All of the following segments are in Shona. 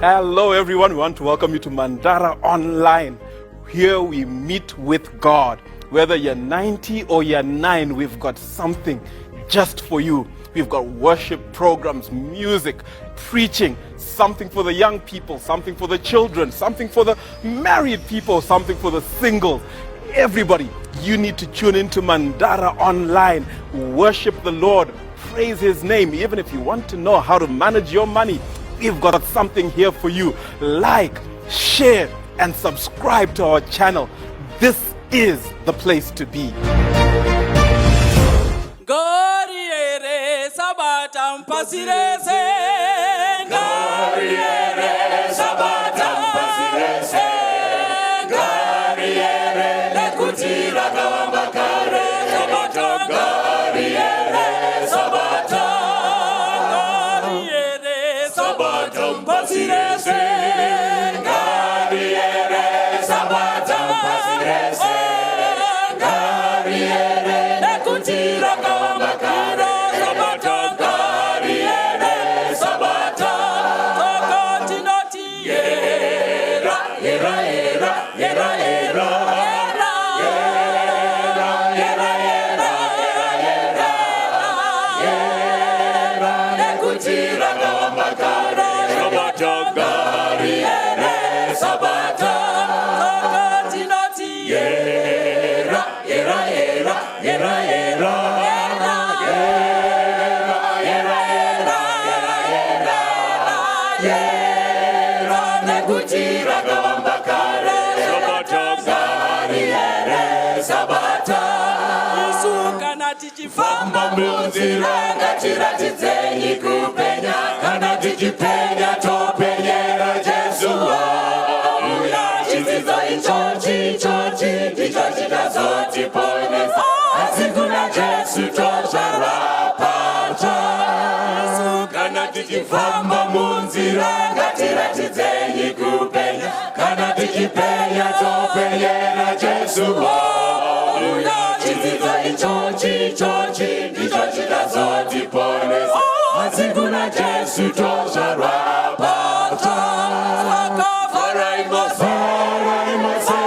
Hello, everyone. We want to welcome you to Mandara Online. Here we meet with God. Whether you're 90 or you're 9, we've got something just for you. We've got worship programs, music, preaching, something for the young people, something for the children, something for the married people, something for the singles. Everybody, you need to tune into Mandara Online. Worship the Lord, praise His name. Even if you want to know how to manage your money, we've got something here for you. Like, share, and subscribe to our channel. This is the place to be. Ngariere sabata pasi rese. Ngariere sabata pasi rese. Ngariere nekuti rakavamba kare sabata. Ngariere sabata. Ngariere sabata pasi rese. Ngariere sabata pasi rese. Ngariere nekuti rakavamba kare sabata. Ngariere sabata. Saka tinoti yera yera yera yera yera yera yera yera yera yera nekuti rakavamba kare sabata. Ngariere sabata. Saka tinoti yera yera yera yera yera yera yera yera yera yera nekuti rakavamba kare sabata. Ngariere sabata. Isu kana tichifamba munzira, ngatiratidzei kupenya. Kana tichipenya, topenyera Jesu wauya. Chidzidzo ichochi ichochi ndicho chichazotiponesa, asi kuna Jesu tozvarwa patsva. Kana tichifamba munzira, ngatiratidzei kupenya. Kana tichipenya, topenyera Jesu wauya. Chidzidzo ichochi ichochi ndicho chichazotiponesa, asi kuna Jesu tozvarwa patsva. Farai mose, farai mose,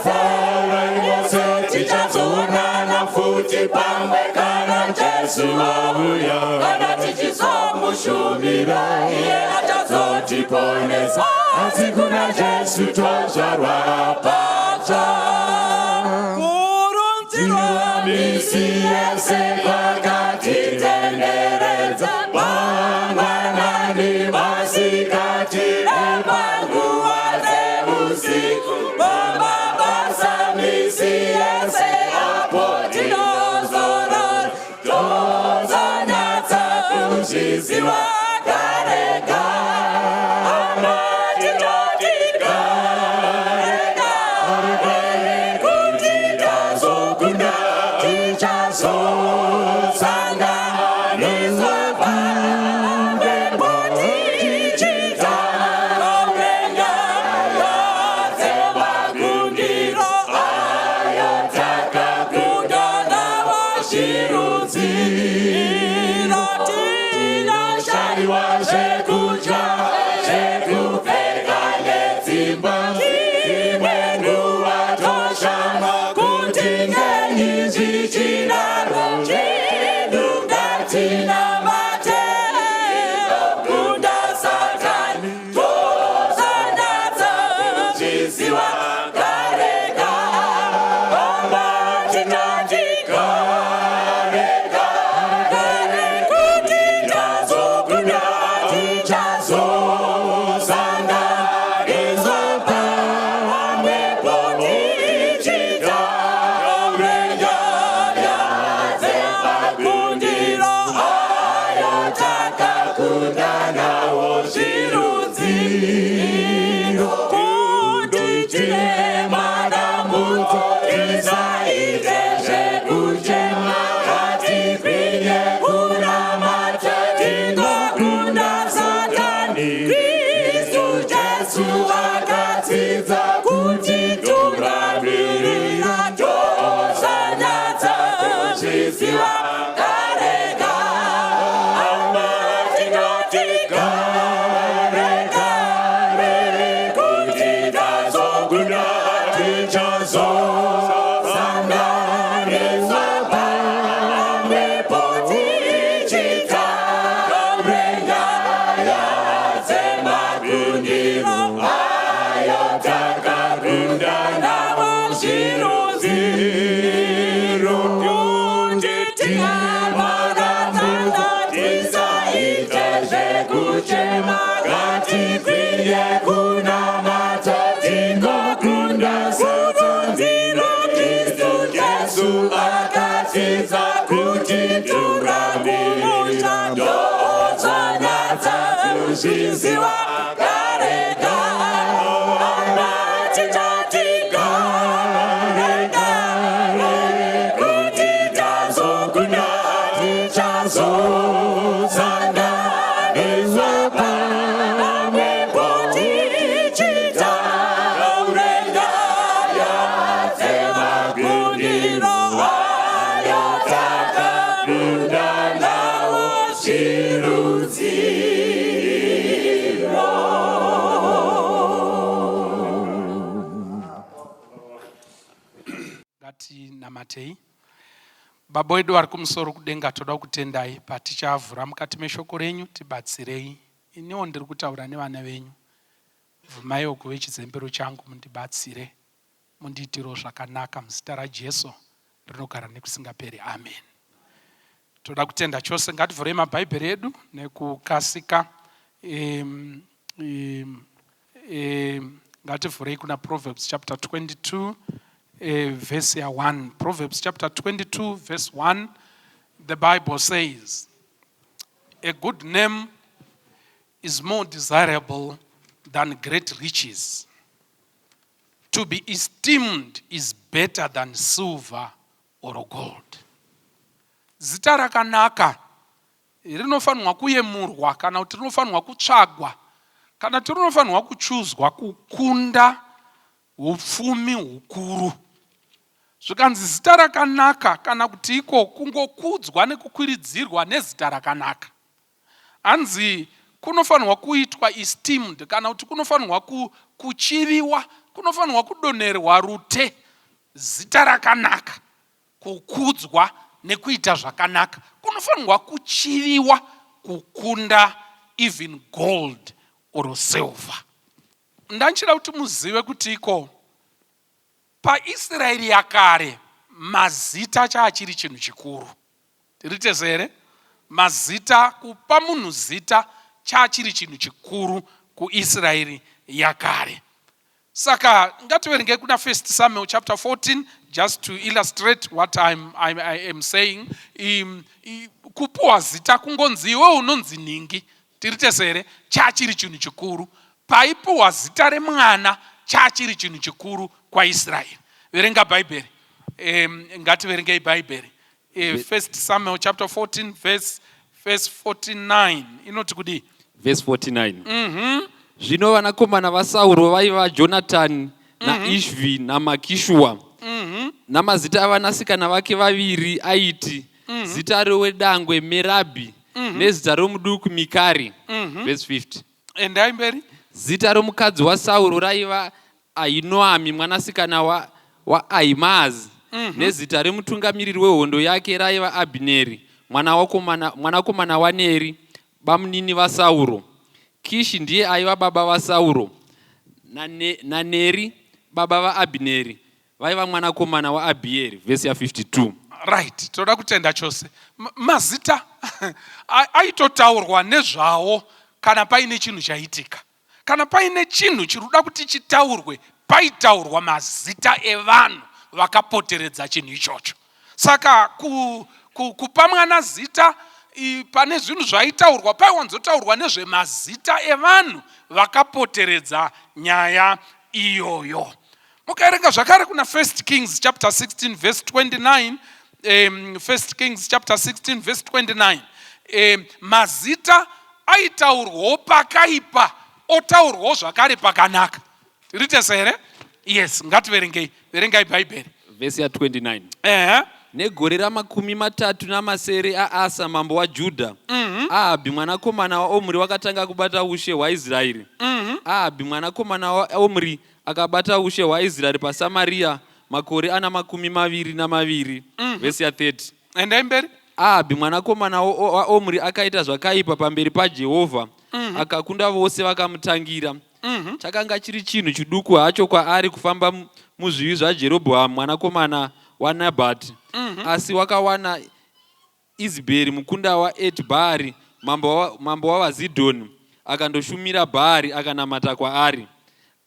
farai mose, tichazoonana futi pamwe kana Jesu auya. Kana tichizomushumira, iye achazotiponesa, asi kuna Jesu tozvarwa patsva. Kurunzirwa misi yese kwakatitenderedza, mangwanani, masikati nepanguva dzeusiku, mumabasa misi yese, apo tinozorora, tozonyatsa kuzviziva gare gare. Tinoti gare gare kuti tazokunda, tichazosanganiswa pamwepo tichita penya dzemakundiro ayo. Tichazosanganiswa pamwepo tichitaure nyaya dzemakundiro ayo takakunda nawo zvirudziro kuti tingamakatanga tisaite zvekuchema ngatigwinye kunamata tingokunda kurudziro Kristu Jesu akatsidza kuti tungamirira ndozvanatsa kuzviziva kare kare tichati gare gare kuti tazokunda tichazosanganiswa pamwepo tichitaure nyaya dzemakundiro ayo takakunda nawo zvirudziro. Ngatinamatei. Baba wedu vari kumusoro kudenga, toda kutendai patichavhura mukati meshoko renyu, tibatsirei. Iniwo ndiri kutaura nevana venyu, bvumaiwo kuve chizembero changu, mundibatsire, mundiitirewo zvakanaka muzita raJesu rinogara nekusingaperi. Amen. Toda kutenda chose. Ngativhurei mabhaibheri edu nekukasika. Ngativhurei kuna Proverbs chapter 22, verse ya1. Proverbs chapter 22 verse 1, the Bible says, "A good name is more desirable than great riches. To be esteemed is better than silver or gold." Zita rakanaka rinofanirwa kuyemurwa kana kuti rinofanirwa kutsvagwa kana kuti rinofanirwa kuchuzwa kukunda upfumi hukuru. Zvikanzi zita rakanaka kana kuti iko kungokudzwa nekukwiridzirwa nezita rakanaka, hanzi kunofanirwa kuitwa esteemed kana kuti kunofanirwa kuchiviwa, kunofanirwa kudonerwa rute. Zita rakanaka, kukudzwa nekuita zvakanaka kunofanirwa kuchiviwa kukunda even gold or silver. Ndanchida kuti muzive kuti iko paIsraeri yakare mazita chaachiri chinhu chikuru. Tiri tese here? Mazita, kupa munhu zita chaachiri chinhu chikuru kuIsraeri yakare. Saka ngativerengei kuna First Samuel chapter 14 just to illustrate what I am saying. Kupuwa zita, kungonzi iwe unonzi nhingi, tiri tese here, chaachiri chinhu chikuru. Paipuwa zita remwana chaachiri chinhu chikuru kwaIsraeri. Verenga Bhaibheri. Ngativerengei Bhaibheri. First Samuel chapter 14 verse 49 inoti kudii? Verse 49. Zvino vanakomana vaSauro vaiva Jonatani naIshvi naMakishua. Namazita avanasikana vake vaviri aiti zita rowedangwe Merabhi nezita romuduku Mikari. Verse 50. Endai mberi. Zita romukadzi waSauro raiva Ahinoami mwanasikana waAhimaazi, nezita remutungamiriri wehondo yake raiva Abhineri mwanakomana waNeri, bamunini vaSauro. Kishi ndiye aiva baba vaSauro, naNeri baba vaAbhineri vaiva mwanakomana waAbhieri. Vhesi ya52. Right, toda kutenda chose. Mazita aitotaurwa nezvawo kana paine chinhu chaitika, kana paine chinhu chiri kuda kuti chitaurwe, paitaurwa mazita evanhu vakapoteredza chinhu ichocho. Saka kupa mwana zita, pane zvinhu zvaitaurwa, paiwanzotaurwa nezvemazita evanhu vakapoteredza nyaya iyoyo. Mukaerenga zvakare kuna First Kings chapter 16 verse 29, First Kings chapter 16 verse 29, mazita aitaurwawo pakaipa, otaurwawo zvakare pakanaka. Tiri tese here? Yes, ngativerengei. Verengai Bhaibheri. Vhesi ya29. Negore ramakumi matatu namasere aAsa mambo waJudha, Ahabhi mwanakomana waOmuri wakatanga kubata ushe hwaIsraeri. Ahabhi mwanakomana waOmuri. Akabata ushe hwaIsraeri paSamaria makore ana 22. Vhesi ya 30. Endai mberi. Ahabhi mwanakomana waOmri akaita zvakaipa pamberi paJehovha, akakunda vose vakamutangira. Chakanga chiri chinhu chiduku hacho kwaari kufamba muzvivi zvaJerobhoamu mwanakomana waNebhati, asi wakawana Izibheri mukunda waEtbhaari mambo wavaZidhoni, akandoshumira Bhaari akanamata kwaari.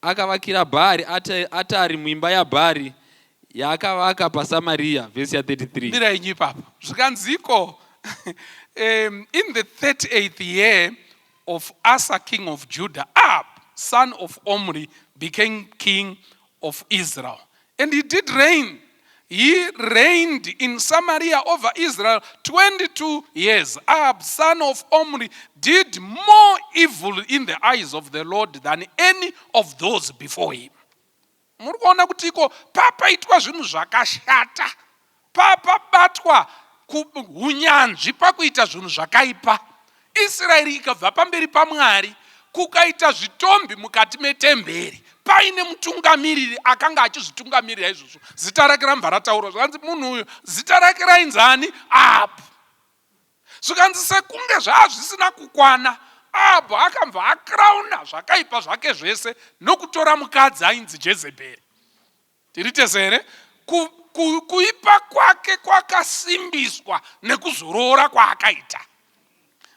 Akavakira Bhaari atari muimba yaBhaari yaakavaka paSamaria. Vhesi ya 33. Mirai ipapo. Zvikanziko, in the 38th year of Asa king of Judah, Ahab son of Omri became king of Israel, and he did reign. He reigned in Samaria over Israel 22 years. Ahab son of Omri did more evil in the eyes of the Lord than any of those before him. Muri kuona kuti iko papaitwa zvinhu zvakashata, papabatwa unyanzvi pakuita zvinhu zvakaipa. Israeri ikabva pamberi paMwari, kukaita zvitombi mukati metemberi, paine mutungamiriri akanga achizvitungamirira izvozvo. Zita rake rambva rataurwa, zvakanzi munhu uyu zita rake rainzani? Ahabhu. Zvikanzi sekunge zvaa zvisina kukwana, Ahabhu akabva akrauna zvakaipa zvake zvese nokutora mukadzi ainzi Jezebheri. Tiri tese here? Kuipa kwake kwakasimbiswa nekuzoroora kwaakaita.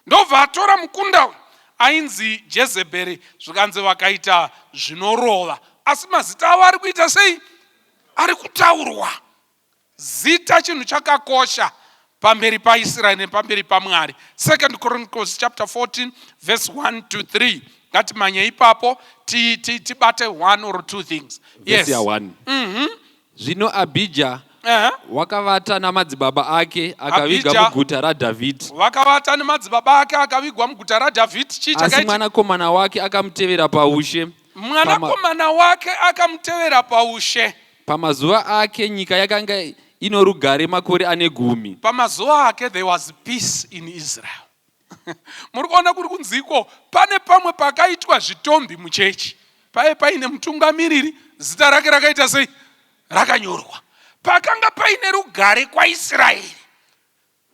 Ndobva atora mukunda uyu ainzi Jezebheri, zvikanzi vakaita zvinorova. Asi mazita avo ari kuita sei? Ari kutaurwa. Zita chinhu chakakosha pamberi paIsraeri nepamberi paMwari. Second Chronicles chapter 14 verse 1 to 3. Ngatimanye ipapo tibate one or two things. Yes. Ya 1. Zvino Abhija wakavata namadzibaba ake, akaviga muguta raDhavhidhi. Vakavata nemadzibaba ake, akavigwa muguta raDhavhidhi. Chii chakaitika? Asi mwanakomana wake akamutevera paushe. Mwanakomana wake akamutevera paushe. Pamazuva ake nyika yakanga ino rugare makore ane 10. Pamazuva ake there was peace in Israel. Muri kuona kuri kunziko pane pamwe pakaitwa zvitombi muchechi, paive paine mutungamiriri, zita rake rakaita sei? Rakanyorwa. Pakanga paine rugare kwaIsraeri,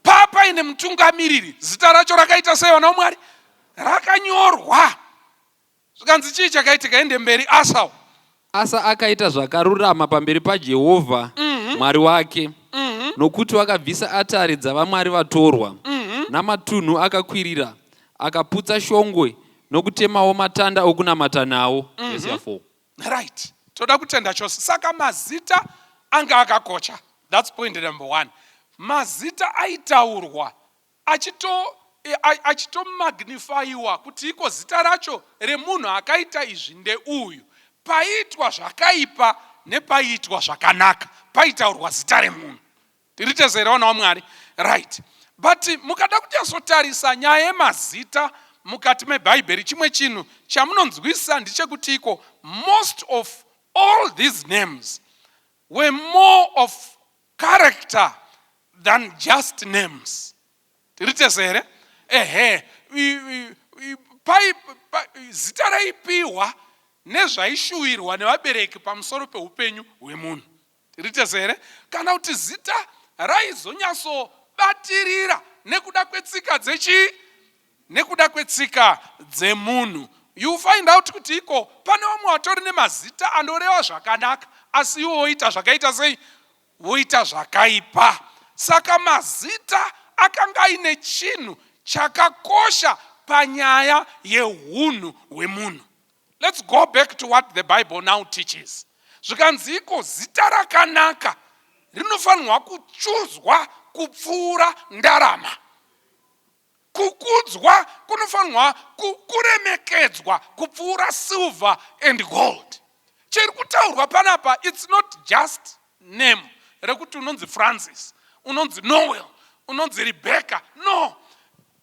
papaine mutungamiriri, zita racho rakaita sei, vana vaMwari? Rakanyorwa. Zvikanzi chii chakaitika? Ende mberi. Asa. Asa akaita zvakarurama pamberi paJehovha Mwari wake, nokuti wakabvisa atari dzavamwari vatorwa namatunhu akakwirira, akaputsa shongwe nokutemawo matanda okunamata nawo. Vhesi ya 4. Right, toda kutenda chose. Saka mazita anga akakosha. That's point number one. Mazita aitaurwa achitomagnifaiwa kuti iko zita racho remunhu akaita izvi ndeuyu. Paiitwa zvakaipa nepaiitwa zvakanaka, paitaurwa zita remunhu. Tiri tese here, vana vaMwari? Right, but mukada kunyatsotarisa nyaya yemazita mukati meBhaibheri, chimwe chinhu chamunonzwisa ndechekuti iko most of all these names were more of character than just names. Tiri tese here? Ehe, zita raipiwa nezvaishuwirwa nevabereki pamusoro peupenyu hwemunhu. Tiri tese here? Kana kuti zita raizonyatsobatirira nekuda kwetsika dzechii, nekuda kwetsika dzemunhu. You find out kuti iko pane vamwe vatori nemazita anoreva zvakanaka, asi iwo voita zvakaita sei? Voita zvakaipa. Saka mazita akanga aine chinhu chakakosha panyaya yeunhu hwemunhu. Let's go back to what the Bible now teaches. Zvikanzi iko zita rakanaka rinofanirwa kuchuzwa kupfuura ndarama. Kukudzwa kunofanirwa kuremekedzwa kupfuura silver and gold. Chiri kutaurwa panapa, it's not just name rekuti unonzi Francis, unonzi Noel, unonzi Rebecca. No,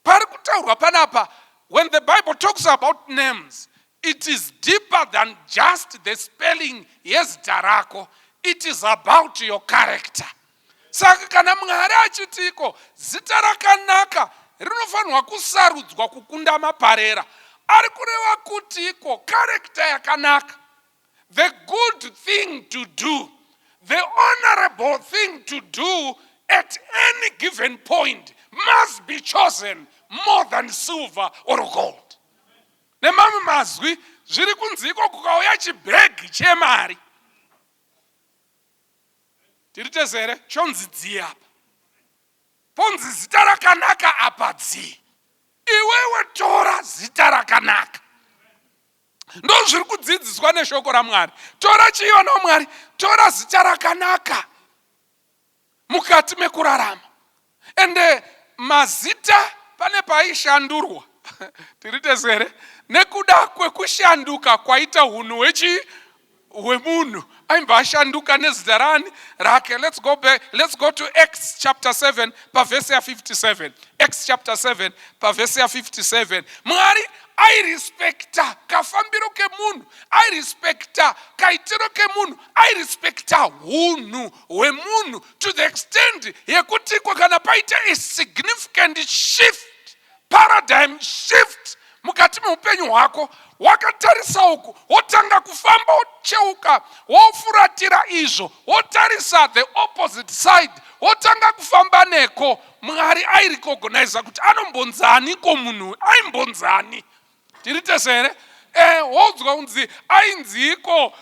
pari kutaurwa panapa, when the Bible talks about names, it is deeper than just the spelling yezita rako. It is about your character. Saka kana Mwari achitiko zita rakanaka rinofanirwa kusarudzwa kukunda maparera, ari kureva kuti iko character yakanaka. The good thing to do, the honorable thing to do at any given point must be chosen more than silver or gold. Nemamwe mazwi, zviri kunzi iko kukauya chibhegi chemari, tiri tese here? Chonzi dzii apa, ponzi zita rakanaka apa dzii. Iwewe tora zita rakanaka. Ndozviri kudzidziswa neshoko raMwari. Tora chiona Mwari, tora zita rakanaka mukati mekurarama. Ende mazita pane paaishandurwa, tiri tese here? Nekuda kwekushanduka kwaita hunhu hwechi hwemunhu, aimbva ashanduka nezita rani rake. Let's go back, let's go to Acts chapter 7 pavhesi ya57. Acts chapter 7 pavhesi ya57. Mwari airespekta kafambiro kemunhu, airespekta kaitiro kemunhu, airespekta hunhu hwemunhu to the extent yekuti ko kana paita a significant shift, paradigm shift mukati meupenyu hwako, wakatarisa uku, wotanga kufamba, wocheuka, wofuratira izvo, wotarisa the opposite side, wotanga kufamba neko. Mwari airecogniza kuti anombonzani ko munhu aimbonzani. Tiri tese here? Woudzwa kunzi ainziko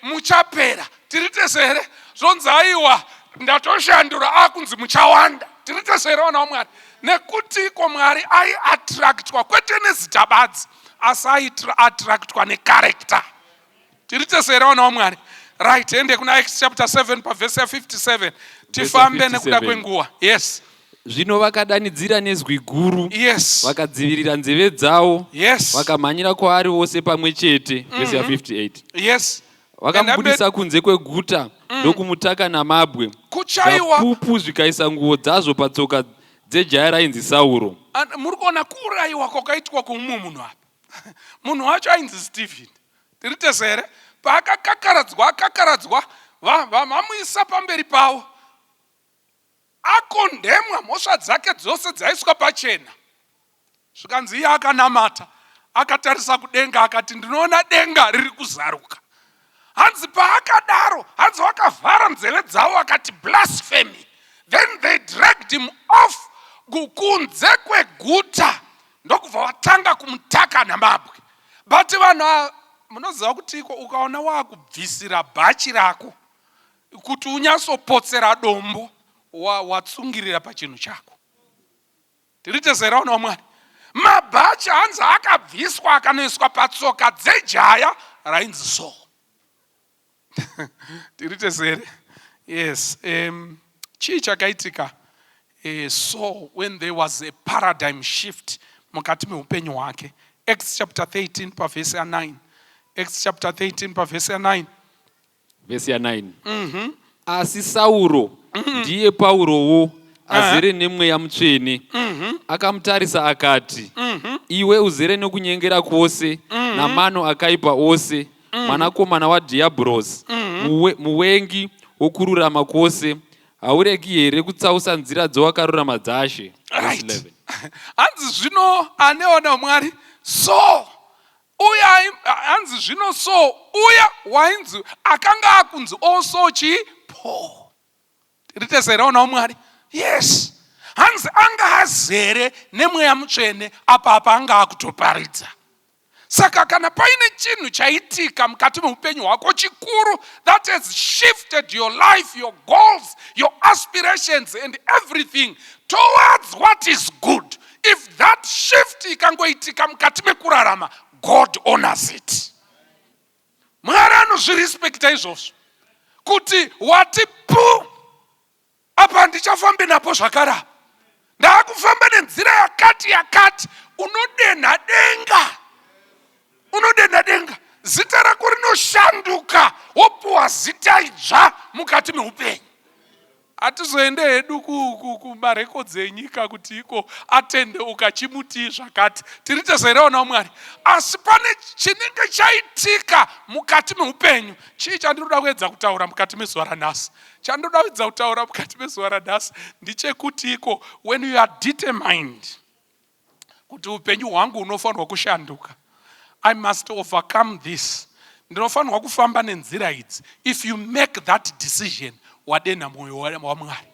muchapera. Tiri tese here? Zvonzi aiwa, ndatoshandura, akunzi muchawanda. Tiri tese here, vana vaMwari? Nekuti iko Mwari aiattractwa kwete nezita badzi, asi aiattractwa necharacter. Tiri tese here, vana vaMwari? Right, ende kuna Acts chapter 7 pavhesi ya57, tifambe nekuda 57. kwenguva. Yes. Zvino vakadanidzira nezwi guru, vakadzivirira nzeve dzavo, vakamhanyira kwaari vose pamwe chete. Vhesi ya58. Vakamubudisa kunze kweguta ndokumutaka namabwe. Kuchaiwa. Zvapupu zvikaisa nguo dzazvo patsoka dzejaya rainzi Sauro. Muri kuona kuurayiwa kwakaitwa kumumwe munhu apa. Munhu wacho ainzi Stephen. Tiri tese here? Paakakakaradzwa, akakaradzwa, vamuisa pamberi pavo, akondemwa, mhosva dzake dzose dzaiswa pachena. Zvikanzi iye akanamata akatarisa kudenga, akati, "Ndinoona denga riri kuzaruka." Hanzi paakadaro, hanzi vakavhara nzeve dzavo, akati, "Blasphemy." Then they dragged him off kunze kweguta, ndokubva vatanga kumutaka namabwe. But vanhu ava, munoziva kuti iko ukaona waakubvisira bhachi rako kuti unyatsopotsera dombo, watsungirira pachinhu chako. Tiri tese here, vana vaMwari? Mabhachi hanzi akabviswa, akanoiswa patsoka dzejaya rainzi Saul. Tiri tese here? Yes. Chii chakaitika? So when there was a paradigm shift mukati meupenyu hwake, Acts chapter 13 pavhesi ya9. Acts chapter 13 pavhesi ya9. Vhesi ya9. Asi Sauro, ndiye Paurowo, azere nemweya mutsvene, akamutarisa akati, "Iwe uzere nokunyengera kwose namano akaipa ose, mwanakomana wadhiabhorosi, muvengi wokururama kwose, hauregi here kutsausa nzira dzowakarurama dzaShe?" Verse 11. Hanzi zvino aneona Mwari so uya hanzi zvino so uya wainzi akanga akunzi also chi Paul. Tiri tese here, vana vaMwari? Yes. Hanzi anga azere nemweya mutsvene. Apa anga akutoparidza. Saka kana paine chinhu chaitika mukati meupenyu hwako chikuru that has shifted your life, your goals, your aspirations and everything towards what is good, if that shift ikangoitika mukati mekurarama, God honors it. Mwari anozvirespekta izvozvo kuti wati pu apa handichafambi napo zvakarapa, ndaakufamba nenzira yakati yakati. Unodenha denga, unodenha denga, zita rako rinoshanduka, wopuwa zita idzva mukati meupenyu. Hatizoende hedu kumarekodzi enyika kuti iko atendeuka chimutii zvakati. Tiri tese here, vana vaMwari? Asi pane chinenge chaitika mukati meupenyu. Chii chandinoda kuedza kutaura mukati mezuva ranhasi? Chandinoda kuedza kutaura mukati mezuva ranhasi ndechekuti iko when you are determined kuti upenyu hwangu hunofanirwa kushanduka, I must overcome this. Ndinofanirwa kufamba nenzira idzi. If you make that decision, wadenha mwoyo waMwari,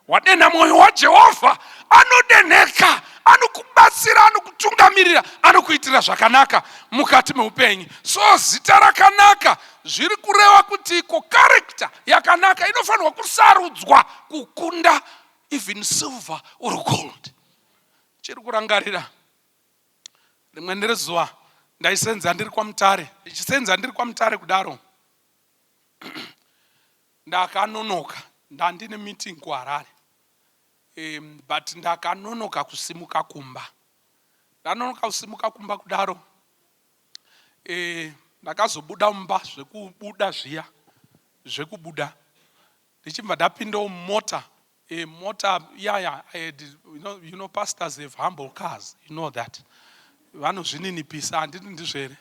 wadenha mwoyo waJehovha. Anodenheka, anokubatsira, anokutungamirira, anokuitira zvakanaka mukati meupenyu. So zita rakanaka zviri kureva kuti iko character yakanaka inofanirwa kusarudzwa kukunda even silver or gold. Chiri kurangarira rimwe nerezuva ndaisenza ndiri kwaMutare. Ndichisenza ndiri kwaMutare kudaro, ndakanonoka. Ndandine meeting kuHarare, but ndakanonoka kusimuka kumba. Ndanonoka kusimuka kumba kudaro, ndakazobuda mumba zvekubuda zviya zvekubuda, ndichibva ndapindawo mumota. Mota yaya, pastors have humble cars, you know that. Vanozvininipisa, handiti ndizvo here?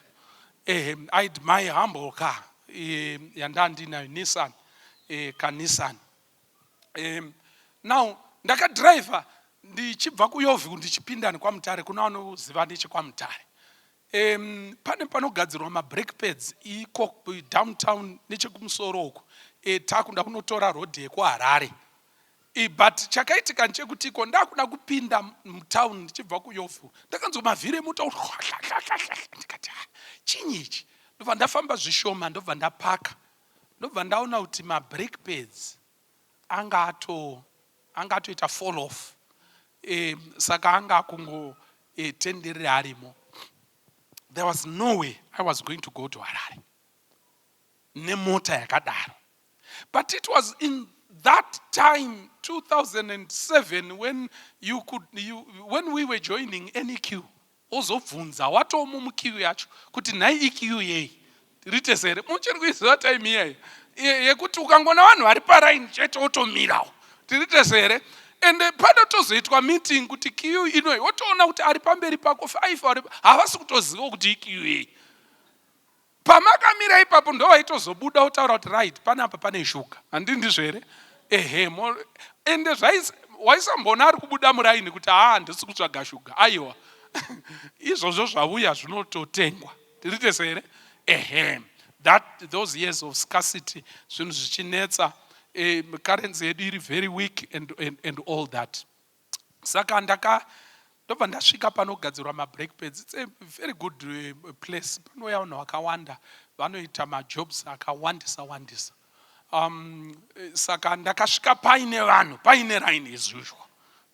I had my humble car yandandinayo, Nissan, kaNissan. Now ndakadhiraivha ndichibva kuYovi ndichipinda nekwaMutare. Kuna vanoziva nechekwaMutare, pane panogadzirwa mabrake pads iko downtown nechekumusoro uko. Takuda kunotora rodhi yekuHarare. But chakaitika ndechekuti iko ndakuda kupinda mutown ndichibva kuYovu, ndakanzwa mavhiri emota, ndikati, "Ah, chinyi ichi?" Ndobva ndafamba zvishoma, ndobva ndapaka, ndobva ndaona kuti mabrake pads anga atoita fall off. Saka anga akungotenderera arimo. There was no way I was going to go to Harare nemota yakadaro. But it was in that time, 2007, when we were joining any queue, ozobvunza watomo muqueue yacho kuti, "Nhai, iqueue yei?" Tiri here? Muchiri kuiziva time iyeyo yekuti ukangona vanhu vari paraini chete wotomirawo? Tiri tese here? Ende panotozoitwa meeting kuti queue inoi, wotoona kuti ari pamberi pako five havasi kutoziva kuti iqueue yei. Pamakamira ipapo ndo vaitozobuda kutaura kuti, "Right, panapa pane shuga." Handii ndizvo here? Ehe. Ende waisambona ari kubuda muraini kuti, "Haa, handisi kutsvaga shuga." Aiwa, izvozvo zvauya zvinototengwa. Tiri tese here? Ehe. That those years of scarcity, zvinhu zvichinetsa, currency yedu iri very weak and all that. Saka ndaka ndobva ndasvika panogadzirwa mabrake pads. It's a very good place, panouya vanhu vakawanda, vanoita majobs akawandisa wandisa. Saka ndakasvika paine vanhu, paine line as usual.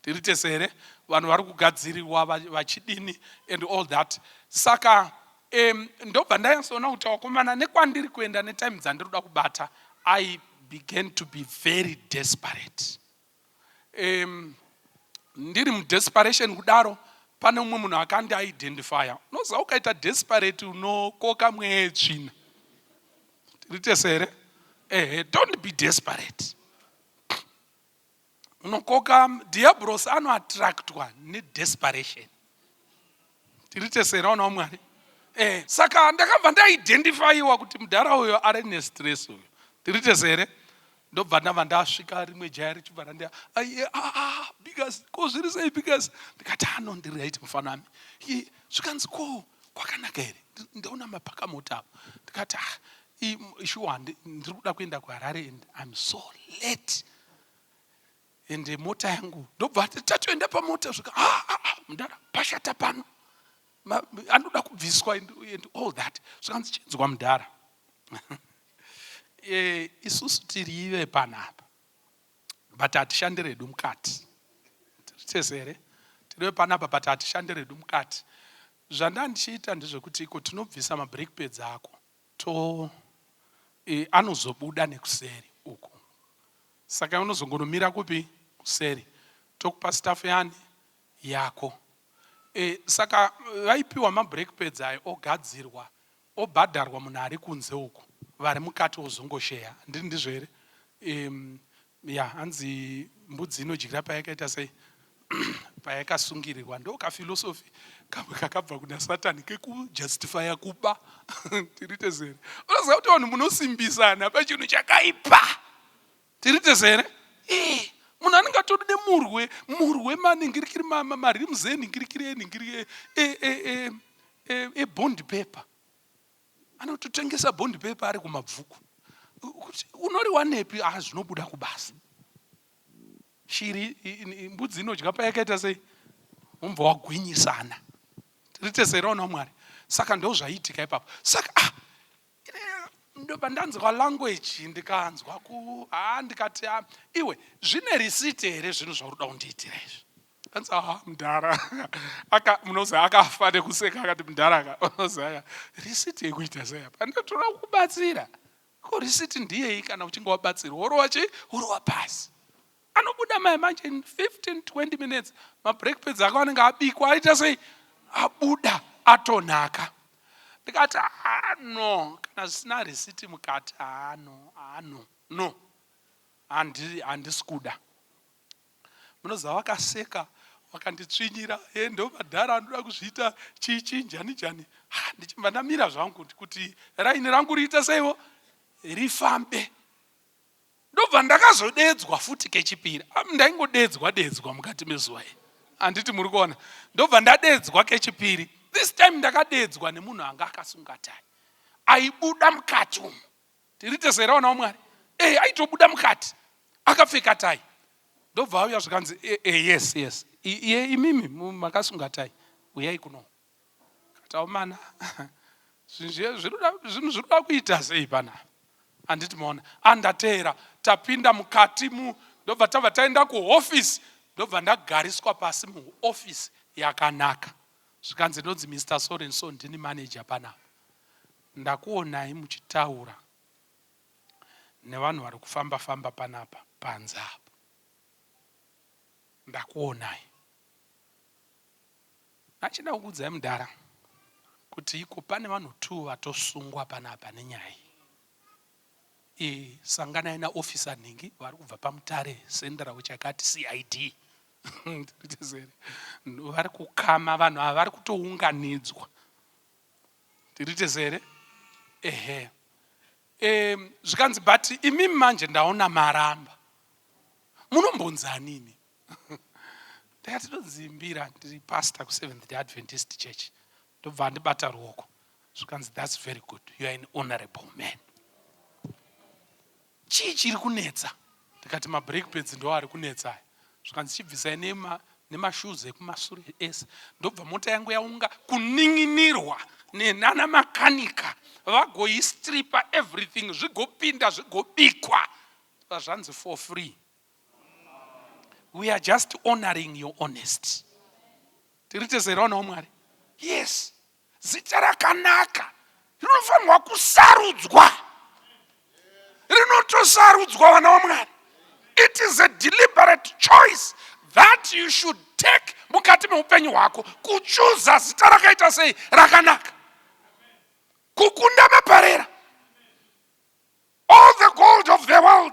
Tiri tese here? Vanhu vari kugadzirirwa vachidini and all that. Saka ndobva ndanyatsoona kuti wakomana, nekwandiri kuenda, netime dzandiri kuda kubata, I began to be very desperate. Ndiri mudesperation kudaro, pane mumwe munhu akandiidentifya. Unoziva, ukaita desperate unokoka mweya yetsvina. Tiri tese here? Ehe. Don't be desperate, unokoka diablos, anoattractwa nedesperation. Tiri tese here, vana vaMwari? Saka ndakabva ndaidentifyiwa kuti mudhara uyo ari nestress uyo. Tiri tese here? Ndobva ndabva ndasvika, rimwe jaya richibva randi, "Ah, ah, because ko zviri sei, because?" Ndikati, "Ano, ndiri right, mufana wami." Zvikanzi, "Ko kwakanaka here? Ndaona mapaka mota apo." Ndikati, "Ah, sure, ndiri kuda kuenda kuHarare and I'm so late ende mota yangu." Ndobva tatoenda pamota, svika, "Ah, ah, ah, mudara, pashata pano, anoda kubviswa," and all that. Zvikanzi, "Chinzwa mudhara, isusu tirive panapa, but hatishandi redu mukati. Tiri tese here? Tirive panapa, but hatishandi redu mukati. Zvanda ndichiita ndezvekuti iko tinobvisa mabrake pads ako to anozobuda nekuseri uku. Saka unozongonomira kupi? Kuseri. Tokupa stuff yani yako." Saka vaipiwa mabrake pads ayo, ogadzirwa, obhadharwa munhu ari kunze uku, vari mukati ozongosheya. Handiri ndizvo here? Ya, hanzi mbudzi inodyira payakaita sei? Payakasungirirwa. Ndo kaphilosophy kamwe kakabva kuna Satani kekujustifya kuba. Tiri tese here? Unoziva kuti vanhu munosimbisana pachinhu chakaipa. Tiri tese here? Munhu anenge atori nemurwe murwe maningirikiri marims eningirikiri eningiri ebond paper. Anototengesa bond paper ari kumabvuku. Kuti unoriwanepi? Ah, zvinobuda kubasa. Shiri mbudzi inodya payakaita sei? Wombva wagwinyisana. Tiri tese here vana vaMwari? Saka ndozvaiitika ipapo. Saka ah, ndobva ndanzwa language ndikanzwa ku ha ndikati ah, iwe zvine receipt here zvinhu zvauri kuda kundiitira izvi? Anzi ah mudhara aka munoziva akafa nekuseka akati mudhara aka unoziva receipt yekuita sei apa ndotoda kukubatsira ko receipt ndiyei kana uchinge wabatsirwa worova chi worova pasi anobuda mai manje in 15 20 minutes mabreak pads ako anenge abikwa aita sei abuda atonaka ndikati ah, no kana zvisina receipt mukati ah, no ah, no no handisi kuda Munoziva vakaseka vakanditsvinyira he ndo madhara anoda kuzviita chii chii njani njani ha ndichibva ndamira zvangu kuti raini rangu riite seiwo rifambe ndobva ndakazodedzwa futi kechipiri ndaingodedzwa dedzwa mukati mezuva iri handiti muri kuona ndobva ndadedzwa kechipiri this time ndakadedzwa nemunhu anga akasunga tai aibuda mukati umu Tiri tese here vana vaMwari? Eh, aitobuda mukati akapfeka tai. Ndobva auya zvikanzi eh, eh, yes yes. Iye imimi makasunga tai. Uyai kuno. Kataumana. Zvinhu zvinhu zvinoda kuita sei panapa? Handiti maona. Andateera tapinda mukati mu ndobva tabva taenda kuhofisi ndobva ndagariswa pasi muhofisi yakanaka. Zvikanzi ndonzi Mr. So and so ndini manager panapa. Ndakuonai muchitaura nevanhu vari kufamba famba panapa panze apo. Ndakuonai. Ndachida kukuudzai mudhara kuti iko pane vanhu two vatosungwa panapa nenyaya iyi. E, sanganai naofficer nhingi vari kubva paMutare Central chakati CID. Vari kukama vanhu ava vari kutounganidzwa. Tiri tese here? Ehe. Um, zvikanzi but imimi manje ndaona maramba. Munombonzani imi? Ndakati ndonzi Mbira ndiri pastor kuSeventh Day Adventist Church. Ndobva andibata ruoko. Zvikanzi that's very good. You are an honorable man. Chii chiri kunetsa? Ndikati mabrake pads ndo ari kunetsa aya. Zvikanzi chibvisai nema nemashoes ekumasure ese. Ndobva mota yangu yaunga kuninginirwa nenana makanika vagoistripa everything zvigopinda zvigobikwa. Zvanzi for free. We are just honoring your honesty. Tiri tese here vana vaMwari? Yes. Zita rakanaka rinofanirwa kusarudzwa, rinotosarudzwa vana vaMwari. It is a deliberate choice that you should take mukati meupenyu hwako, kuchuza zita rakaita sei rakanaka, kukunda maparera. All the gold of the world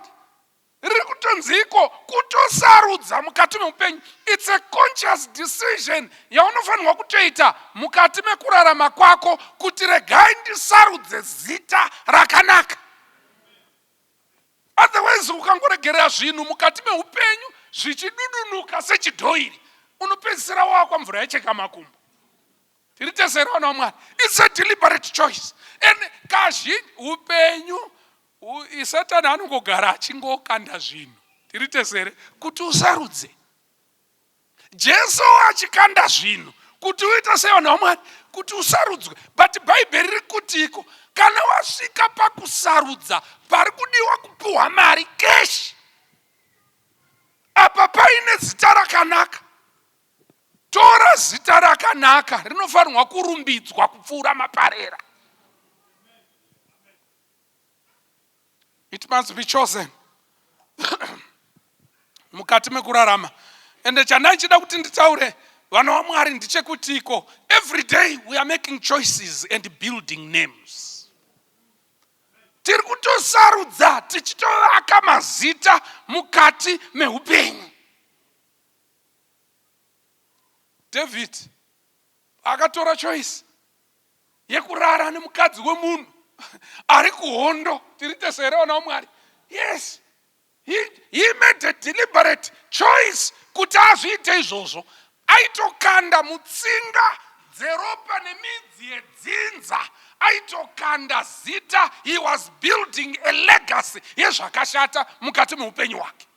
riri kutonzi iko kutosarudza mukati meupenyu. It's a conscious decision yaunofanirwa kutoita mukati mekurarama kwako kuti regai ndisarudze zita rakanaka. Otherwise ukangoregerera zvinhu mukati meupenyu zvichidudunuka sechidhoiri, unopedzisira wakwa mvura yacheka makumbo. Tiri tese here vana vaMwari? It's a deliberate choice. And kazhinji upenyu Satani anongogara achingokanda zvinhu. Tiri tese here? Kuti usarudze. Jesu achikanda zvinhu kuti uite sei vanhu vaMwari? Kuti usarudzwe. But Bhaibheri riri kutiko kana wasvika pakusarudza pari kudiwa kupiwa mari keshi, apa paine zita rakanaka, tora zita rakanaka rinofanirwa kurumbidzwa kupfuura maparera. It must be chosen mukati mekurarama. Ende chandaichida kuti nditaure vana vaMwari ndechekutiko every day we are making choices and building names. Tiri kutosarudza tichitovaka mazita mukati meupenyu. David akatora choice yekurara nemukadzi wemunhu ari kuhondo. Tiri tese here vana vaMwari? Yes, he made a deliberate choice kuti azviite izvozvo. Aitokanda mutsinga dzeropa nemidzi yedzinza aitokanda zita he was building a legacy yezvakashata mukati meupenyu hwake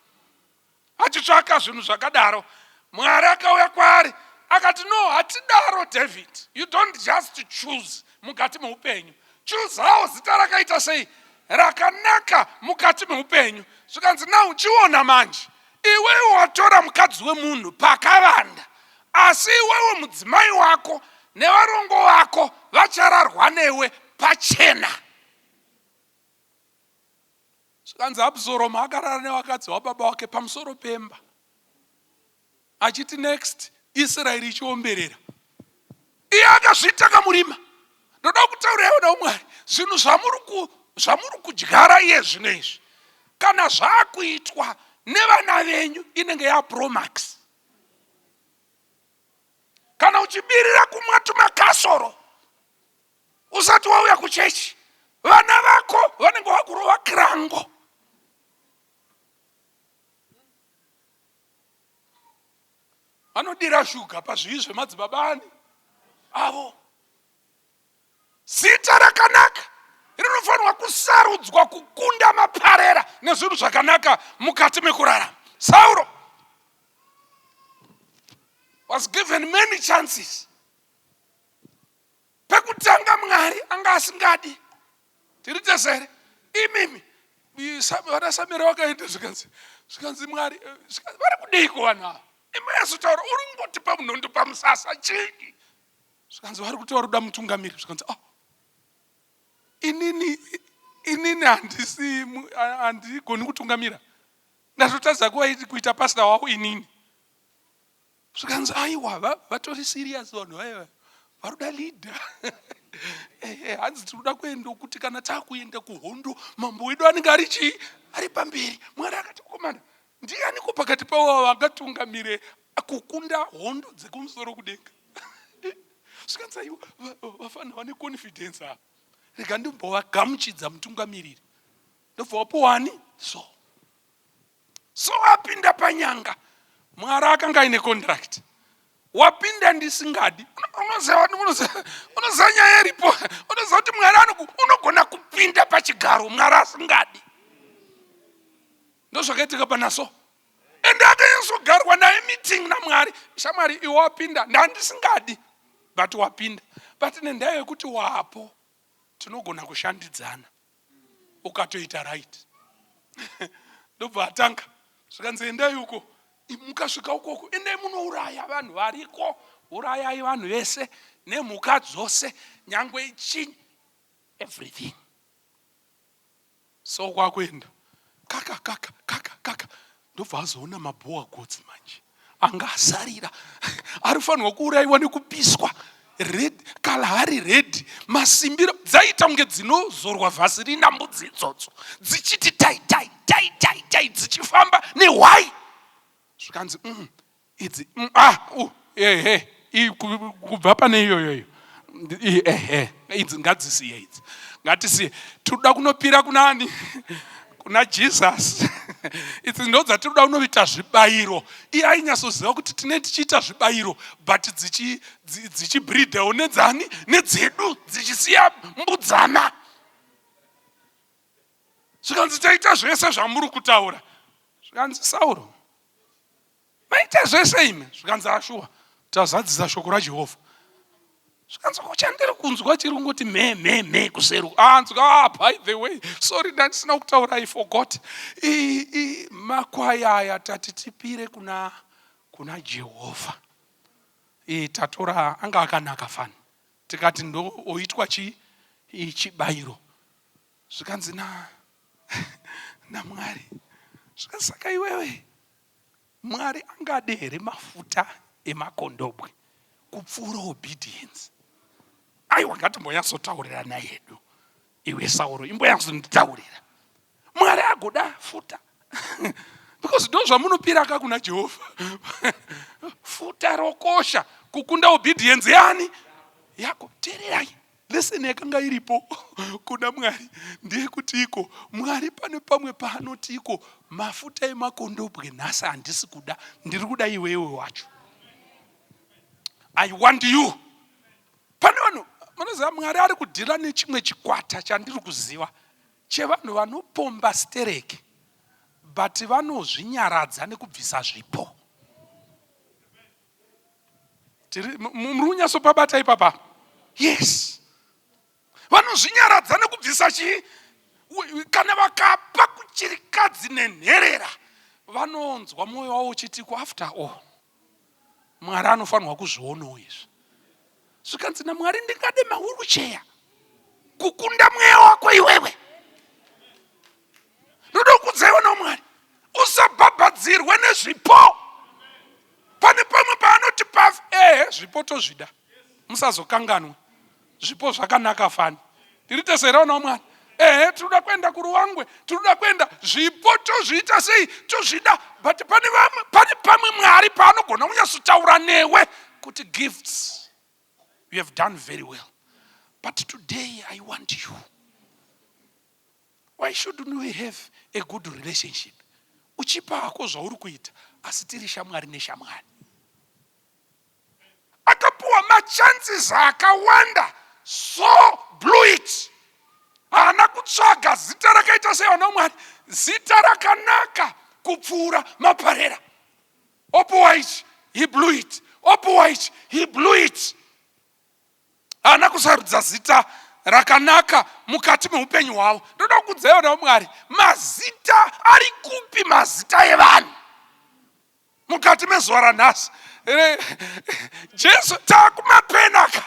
achitsvaka zvinhu zvakadaro mwari akauya kwaari akati no hatidaro david you don't just choose mukati meupenyu choose how zita rakaita sei rakanaka mukati meupenyu zvikanzi now chiona manje iwewe watora mukadzi wemunhu pakavanda asi iwewe mudzimai wako nevarongo vako vachararwa newe pachena Zvikanzi Absoromu akarara nevakadzi vababa wake pamusoro pemba achiti next Israeri ichiomberera. Iye akazviita kamurima. Ndoda kutaura iwe naMwari zvinhu zvamuri ku zvamuri kudyara iye zvino izvi kana zvakuitwa nevana venyu inenge yapromax. Kana uchibirira kumwa tumakasoro usati wauya kuchechi vana vako vanenge vakurova kirango vanodira shuga pazvivi zvemadzibaba ani avo zita rakanaka rinofanirwa kusarudzwa kukunda maparera nezvinhu zvakanaka mukati mekurarama sauro was given many chances Pekutanga Mwari anga asingadi. Tiri tese here? Imimi vana Samira vakaenda zvikanzi zvikanzi Mwari eh, vari kudeiko vanhu ava? Imi yazotaura uri kungotipa munhondo pamusasa chii? Zvikanzi vari kutaura kuda mutungamiri zvikanzi ah inini inini handisi handigoni kutungamira ndatotadza kuita pastor wavo inini Zvikanzi aiwa vatori serious vanhu vaya varuda leader. Eh, eh, hanzi tinoda kuenda kuti kana takuenda kuhondo mambo wedu anenge ari chii ari pamberi. Mwari akati komana ndianiko pakati pavo ava vangatungamire kukunda hondo dzekumusoro kudenga? Zvikanzi aiwa vafana vane confidence ava, rega ndimbovagamuchidza mutungamiriri ndobva wapuwani so So apinda panyanga Mwari akanga aine contract. Wapinda ndisingadi. Unoziva unoziva nyaya iripo. Unoziva kuti Mwari unogona kupinda pachigaro Mwari asingadi. Ndozvakaitika panaso. Ende akanyatsogarwa naye meeting naMwari. Shamwari iwe wapinda ndandisingadi but wapinda. But nendaa yekuti wapo tinogona kushandidzana. ukatoita right ndobva atanga zvikanzi endai uko mukasvika ukoko endai munouraya vanhu variko urayai vanhu vese nemhuka dzose nyangwe chinyi everything so kwakuenda kaka kaka kaka kaka ndobva azoona mabhowa gotsi manje anga asarira arifanirwa kuurayiwa nekupiswa red kalahari red masimbiro dzaita kunge dzinozorwa vhasirina mbudzi idzodzo dzichiti tai tai tai tai tai dzichifamba nehwai zvikanzi mm, idzi mm, ah, uh, ehe kubva pane iyoyoyo ehe idzi ngadzisiye idzi ngatisiye tinoda kunopira kunani kuna jesus idzi ndo dzatinoda kunoita zvibayiro iye ainyatsoziva kuti tine tichiita zvibayiro but dzichibreedawo nedzani nedzedu dzichisiya mbudzana zvikanzi taita zvese zvamuri kutaura zvikanzi sauro Maita zvese imi. Zvikanzi ashuwa tazadzisa shoko raJehovha. Zvikanzi ko chandiri kunzwa chiri kungoti mhe mhe mhe kuseri. Anzwa ah, by the way sorry ndandisina kutaura I forgot. I, i, makwai aya tati tipire kuna kuna Jehovha. E, tatora anga akanaka fani tikati ndo oitwa chi chibayiro zvikanzi na namwari zvikanzi saka iwewe Mwari angade here mafuta emakondobwe kupfuura obedience? Aiwa, ngatimbonyatsotaurirana hedu. Iwe Sauro, imbonyatsonditaurira. Mwari agoda futa because ndo zvamunopira ka kuna Jehovha. Futa rokosha kukunda obedience yani yako. Teererai. Lesson yakanga iripo kuna Mwari ndeyekuti iko Mwari pane pamwe paanoti iko mafuta emakondobwe nhasi handisi kuda, ndiri kuda iwewe wacho. I want you. Pane vanhu munoziva Mwari ari kudhila nechimwe chikwata chandiri kuziva chevanhu vanopomba stereki but vanozvinyaradza nekubvisa zvipo. Tiri muri kunyatsopabata ipapa? Yes. Vanozvinyaradza nekubvisa chii? Kana vakapa kuchirikadzi nenherera vanonzwa mwoyo wavo uchiti ko after all Mwari anofanirwa kuzvionawo izvi. Zvikanzi naMwari ndingade mahurucheya kukunda mweya wako iwewe. Ndoda kukudzaiwa naMwari. Usabhabhadzirwe nezvipo. Pane pamwe paanoti paf ehe zvipo tozvida. Musazokanganwe. Zvipo zvakanaka fani. Tiri tese here vana vaMwari? Ehe tinoda kuenda kuRuwangwe, tinoda kuenda zvipo tozviita sei? Tozvida but pane vamwe pane pamwe Mwari paanogona kunyatsotaura newe kuti gifts you have done very well but today I want you. Why shouldn't we have a good relationship? Uchipa hako zvauri kuita asi tiri shamwari neshamwari. Akapuwa machances akawanda so blew it. Haana kutsvaga zita rakaita sei vana Mwari, zita rakanaka kupfuura maparera. Opuwa ichi, he blew it. Opuwa ichi, he blew it. Haana kusarudza zita rakanaka mukati meupenyu hwavo. Ndoda kukudzai vana vaMwari, mazita ari kupi mazita evanhu mukati mezuva ranhasi? Jesu takumapenaka,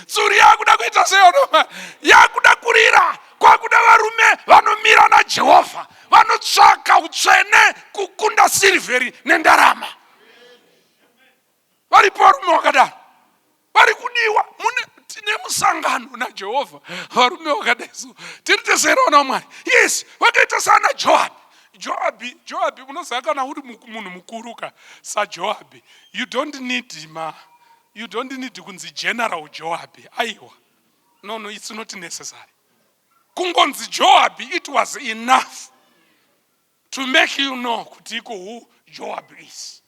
tsuri yakuda kuita sei vana vaMwari? Yakuda kurira, kwakuda varume vanomira naJehovha, vanotsvaka utsvene kukunda sirivheri nendarama. Varipo varume vakadaro vari kudiwa. Mune tine musangano naJehovha, varume vakadai so tiri tese here vana vaMwari? Yes, vakaita saana Joabhi. Joabhi, Joabhi, unoziva kana uri munhu mukuru ka saJoabhi, you don't need ma you don't need kunzi General Joabhi. Aiwa, no, no, it's not necessary. Kungonzi Joabhi, it was enough to make you know kuti iko who Joab is.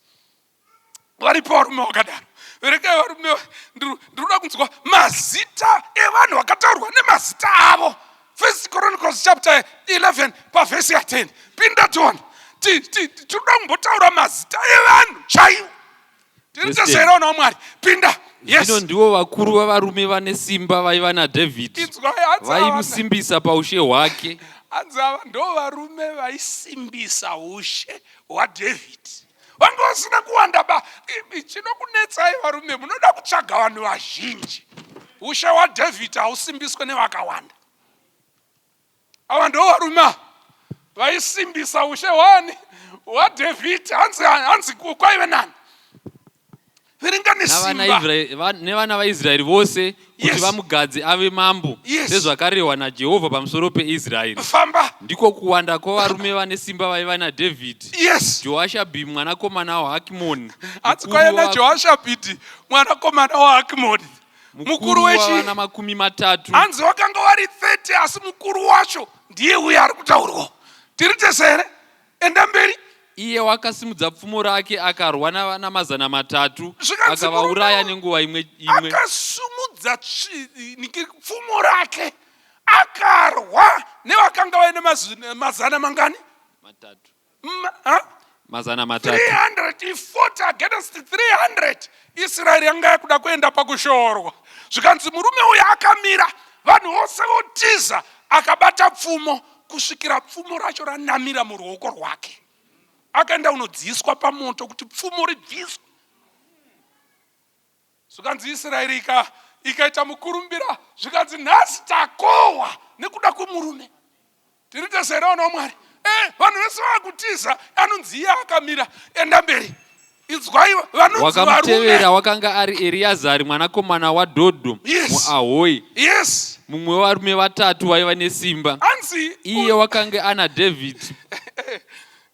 Varipo varume vakadaro. Verekai varume, ndinoda kunzwa mazita evanhu vakataurwa nemazita avo. First Chronicles chapter 11 pavhesi ya 10. Pinda tione. Tinoda kumbotaura mazita evanhu chaiwo. Tiri tese here vana vaMwari? Pinda. Yes. Zvino ndivo vakuru vavarume vane simba vaiva naDhavhidhi, Inzwai, hanzi ava vaimusimbisa paushe hwake. Hanzi ava ndo varume vaisimbisa ushe hwaDhavhidhi. Vanga vasina kuwanda ba. Chinokunetsai varume, munoda kutsvaga vanhu vazhinji. Ushe hwaDhavhidhi hausimbiswe nevakawanda. Ava ndo varume ava vaisimbisa ushe hwani? HwaDhavhidhi. Hanzi, hanzi kwaive nani? Verenga nesimba. Nevana vaIsraeri vose kuti vamugadze ave mambo, sezvakarehwa naJehovha pamusoro peIsraeri. Famba. Ndiko kuwanda kwavarume vane simba vaiva naDhavhidhi. Yes. Joashabhi mwanakomana waHakimoni. Hanzi kwaiva naJoashabhiti mwanakomana waHakimoni. Mukuru wevana 30. Hanzi vakanga vari 30 asi mukuru wacho ndiye uyo ari kutaurwa. Tiri tese here? Enda mberi. Iye wakasimudza pfumo rake akarwa namazana matatu, Zvikanzi akavauraya murume nenguva imwe imwe. Akasumudza pfumo rake akarwa nevakanga vaine mazana mangani? Matatu. Ha? Mazana matatu. 340 against 300. Israeri yanga yakuda kuenda pakushoorwa. Zvikanzi murume uyu akamira, vanhu vose votiza, akabata pfumo kusvikira pfumo racho ranamira muruoko rwake. Akaenda kunodziiswa pamoto kuti pfumo ribviswe. Zvikanzi Israeri ikaita mukurumbira, zvikanzi nhasi takohwa nekuda kwemurume. Tiri tese here vana vaMwari? Eh, vanhu vese vakutiza, anonzi iye akamira. Enda mberi. Inzwai vanonzi Wakamutevera varume. wakanga ari Eriazari mwanakomana waDhodho Yes. muAhoi, Yes. mumwe wevarume vatatu vaiva nesimba. Hanzi Iye wakange ana Dhavhidhi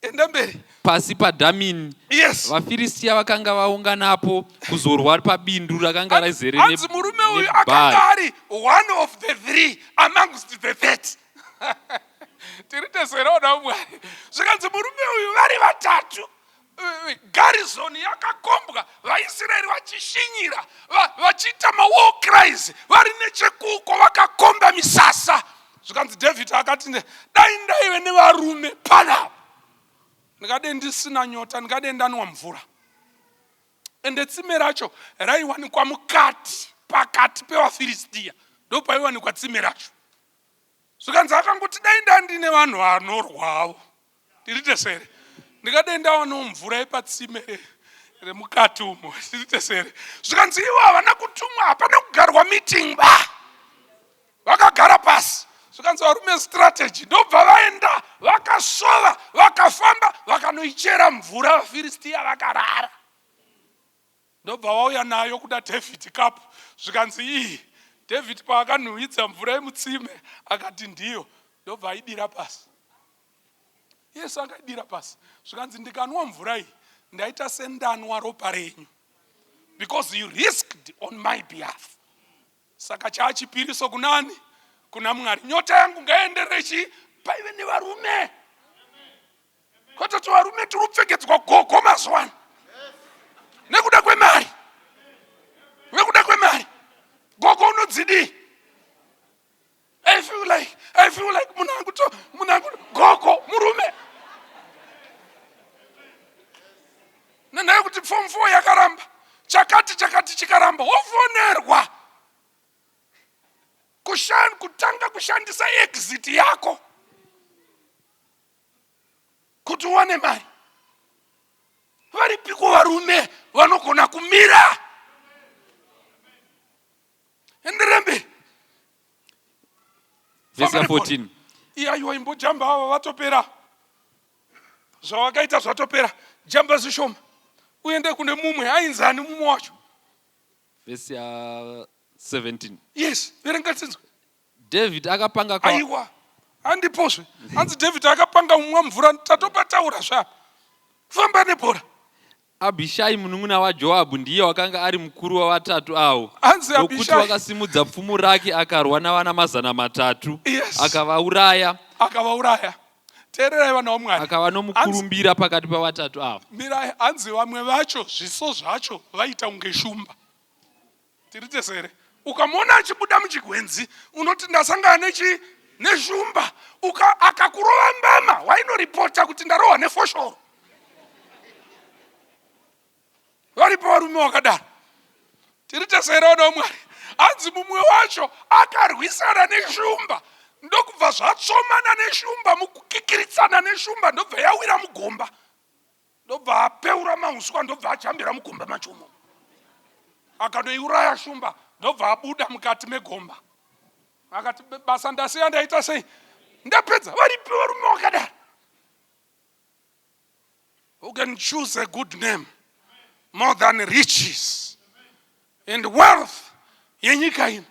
enda mberi. pasi paDhamini. Yes. VaFiristia vakanga vaunganapo kuzorwa pabindu rakanga rizere Hanzi murume uyu nebhari. akanga ari one of the three amongst the 30. Tiri tese here vana vaMwari? Zvikanzi murume uyu vari vatatu. Garrison yakakombwa, vaIsraeri vachishinyira, vachiita mawar cries vari nechekuko vakakomba misasa. Zvikanzi David akati, dai ndaive nevarume panapa, ndingade ndisina nyota, ndingade ndanwa mvura. Ende tsime racho raiwanikwa mukati, pakati pevaFiristia, ndopaiwanikwa tsime racho. Zvikanzi akangoti dai ndandine vanhu vanorwavo tiri tesere, ndikadai ndawanawo mvura yepatsime remukati umo, tiri tesere. Zvikanzi ivo havana kutumwa, hapana kugarwa meeting ba, vakagara pasi. Zvikanzi varume strategy, ndobva vaenda vakasova, vakafamba, vakanoichera mvura, vaFiristia vakarara. Ndobva vauya nayo kuda David cup. Zvikanzi iyi David paakanhuhwidza mvura yemutsime akati ndiyo, ndobva aidira pasi. Yesu akaidira pasi. Zvikanzi ndikanwa mvura iyi ndaita sendanwa ropa renyu, because you risked on my behalf. Saka chaachipiriso kunani? Kuna Mwari. Nyota yangu ngaienderere chii? Paive nevarume. Kwete kuti varume tiri kupfekedzwa gogo mazuva ano nekuda kwemari, nekuda kwemari gogo unodzidii? I feel like, I feel like munhu anguto, munhu angu gogo murume nenhaya yekuti form 4 yakaramba chakati chakati chikaramba, wofonerwa kutanga kushandisa exit yako kuti uwane mari. Varipiko varume vanogona kumira? Enderera mberi. Vhesi ya 14. Iya imbojamba ava vatopera. Zvavakaita zvatopera. Jamba zvishoma. Uende kune mumwe, ainzani mumwe wacho? Vhesi ya 17. Yes, verenga tinzwe. David akapanga kwa... Aiwa, handipozve. Hanzi David akapanga mumwa mvura, tatopataura zvapo. Famba nebhora. Abhishai munun'una waJoabhu ndiye wakanga ari mukuru wavatatu avo. Hanzi Nokuti Abhishai. wakasimudza pfumo rake akarwa navana 300, Yes. akavauraya, Akavauraya. Teererai vana vaMwari. akava nomukurumbira pakati pavatatu ava. Mirai, hanzi vamwe vacho zviso zvacho vaita kunge shumba. Tiri tese here? Ukamuona achibuda muchigwenzi unoti ndasangana nechi neshumba. Uka akakurova mbama wainoripota kuti ndarohwa nefoshoro. Varipo varume wakadaro. Tiri tese here vana vaMwari? Hanzi mumwe wacho akarwisana neshumba ndokubva zvatsomana neshumba mukukikiritsana neshumba ndobva yawira mugomba. Ndobva apeura mauswa ndobva ajambira mugomba macho umo. Akanoiuraya shumba ndobva abuda mukati megomba. Akati basa ndasiya ndaita sei? Ndapedza. Varipi varume wakadaro? Who can choose a good name more than riches and wealth yenyika ino?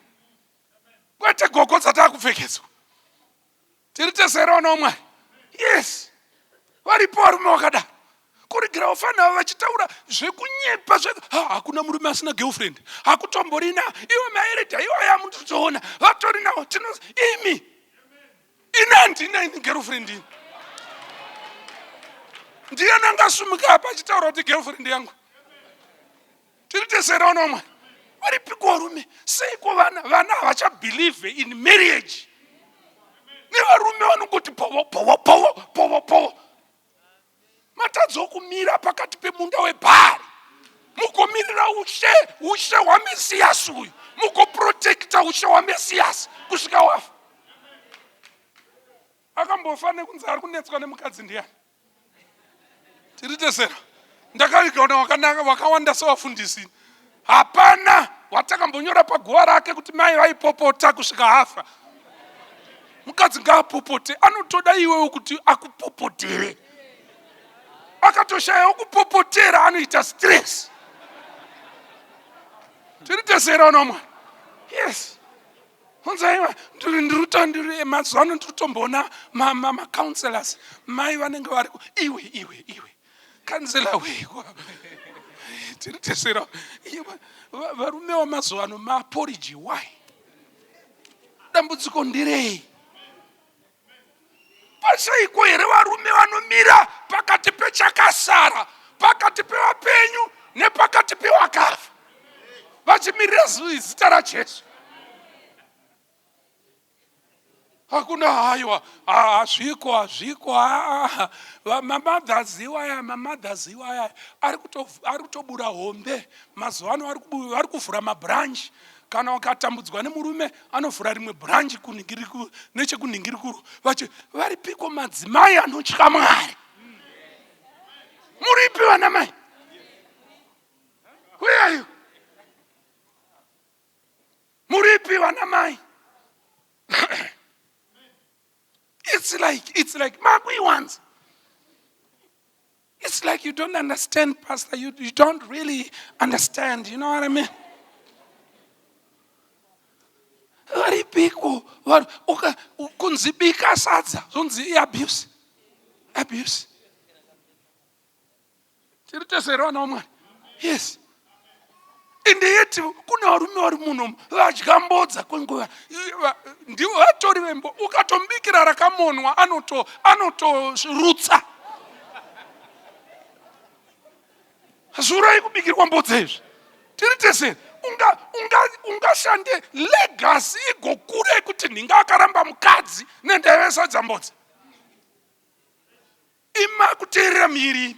Kwete gogo dzatakupfekedzwa. Tiri tese here vana vaMwari? Yes. Varipo varume vakadaro. Kuregira vafana ava vachitaura zvekunyepa zve ha, hakuna murume asina girlfriend. Hakutomborina. Iwe maereda iwe yamutotoona. Vatori nawo tino imi. Ini handina ini girlfriend ini. Ndiyani angasumuka apa achitaura kuti girlfriend yangu? Tiri tese here vana vaMwari? Varipiko varume? Seiko vana vana havachabelieve in marriage? Nevarume vanongoti povo povo povo povo povo. Matadza kumira pakati pemunda webhari mugomirira ushe ushe hwaMesiyasi uyu, mugoprotekta ushe hwaMesiyasi kusvika wafa. Akambofa nekunzi ari kunetswa nemukadzi ndiyani? Tiri tesera. Ndakavigaona wakanaka wakawanda sewafundisi. Hapana watakambonyora paguva rake kuti mai vaipopota kusvika afa. Mukadzi ngaapopote, anotoda iwewe kuti akupopotere. Akatoshayawo kupopotera anoita stress. Tiri tesera vana Mwari. Yes. Honzaiwa ndiri ndiri ndiri mazuva ano ndiri kutomboona macounselors mai vanenge vari iwe iwe iwe kansela weiko tiri tesera varume vamazuva ano maporiji why dambudziko ndirei pashaikwo here varume vanomira pakati pechakasara? raJesu. Hakuna haiwa, hazviko, hazviko. Mamothers iwaya, mamothers iwaya ari kutobura hombe mazuva ano, vari kuvhura mabranch. Kana ukatambudzwa nemurume, anovhura rimwe branch nechekunhingirikuru. Vachi varipiko madzimai anotya Mwari? Muripi vana mai? Where are you? Muripi vana mai? It's like makuiwanza. It's like you don't understand, Pastor. You don't really understand. You know what I mean? Varipiko? Kunzi bika sadza, zvonzi iabuse, abuse. Tiri tese here, vana vaMwari? Yes. Ende yeti kune varume vari munomu vadya mbodza kwenguva, ndivo vatori vembo. Ukatombikira rakamonwa, anotorutsa. Zvurai kubikirwa mbodza izvi. Tiri tese. Ungashande legacy igokure kuti nhinga akaramba mukadzi nendeve sadza mbodza. Ima kuteerera miri.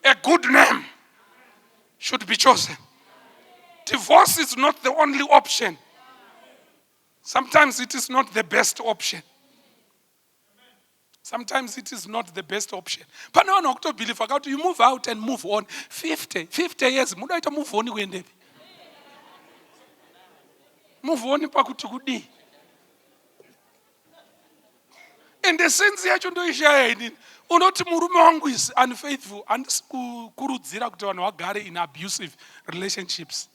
A good name should be chosen. Divorce is not the only option. Sometimes it is not the best option. Sometimes it is not the best option. Pane vanhu vakutobhilivha kuti you move out and move on. 50 50 years, mudaita move on kuendepi? Move on pakuti kudii? Ende sense yacho ndoishaya inini. Unoti murume wangu is unfaithful. Handisi kukurudzira kuti vanhu vagare in abusive relationships,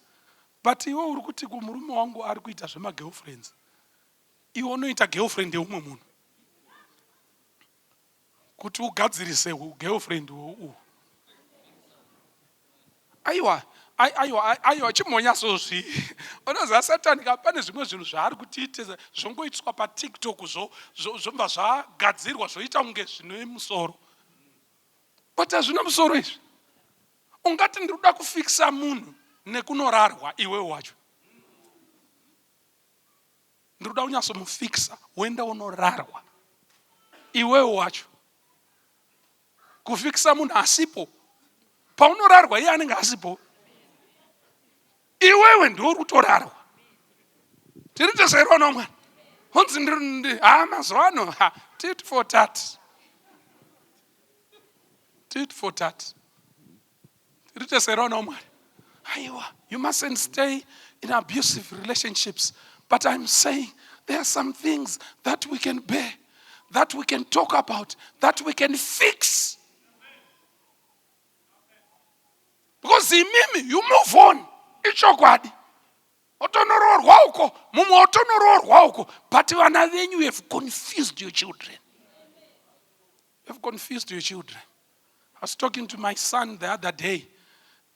but iwe uri kuti kumurume wangu ari kuita zvemagirlfriends, iwe unoita girlfriend yeumwe munhu kuti ugadzirise girlfriend uhu. Aiwa, aiwa, aiwa, chimbonyatsozvi unoziva Satani ka, pane zvimwe zvinhu zvaari kutiitisa zvongoitiswa paTikTok, zvobva zvagadzirwa, zvoita kunge zvine musoro, but hazvina musoro izvi. Ungati ndiri kuda kufikisa munhu nekunorarwa, iwewe wacho ndiri kuda kunyatsomufikisa, woenda unorarwa iwewe wacho. Kufikisa munhu asipo, paunorarwa iye anenge asipo, iwewe ndiwe uri kutorarwa. Tiri tese here, vana Mwari? Honzi ha, mazuva ano tit for tat, tit for tat. Tiri tese here, vana Mwari? Aiwa, you mustn't stay in abusive relationships, but I'm saying there are some things that we can bear, that we can talk about, that we can fix, because imimi you move on, ichokwadi, otonoroorwa uko, mumwe otonoroorwa uko, but vana venyu, you have confused your children. You have confused your children. I was talking to my son the other day.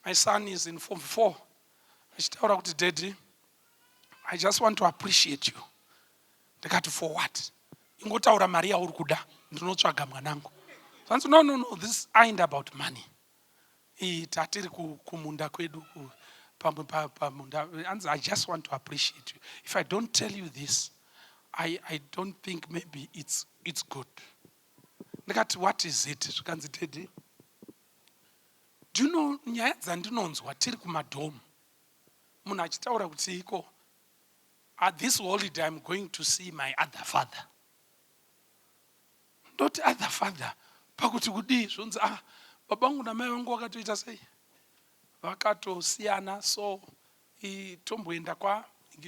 My son is in Form 4. Achitaura kuti, "Daddy, I just want to appreciate you." Ndikati, "For what? Ingotaura mari yauri kuda, ndinotsvaga, mwanangu." Zvanzi, "No, no, no, this ain't about money." Tatiri kumunda kwedu, pamwe pamunda. Anzi, "I just want to appreciate you. If I don't tell you this, I don't think maybe it's good." Ndikati, "What is it?" Zvikanzi, "Daddy, do you know nyaya dzandinonzwa tiri kumadhomu, munhu achitaura kuti iko at this holiday I'm going to see my other father?" Ndoti, "Other father pakuti kudii?" Zvonzi, "Ah, baba vangu namai vangu vakatoita sei, vakatosiyana, so tomboenda kwa,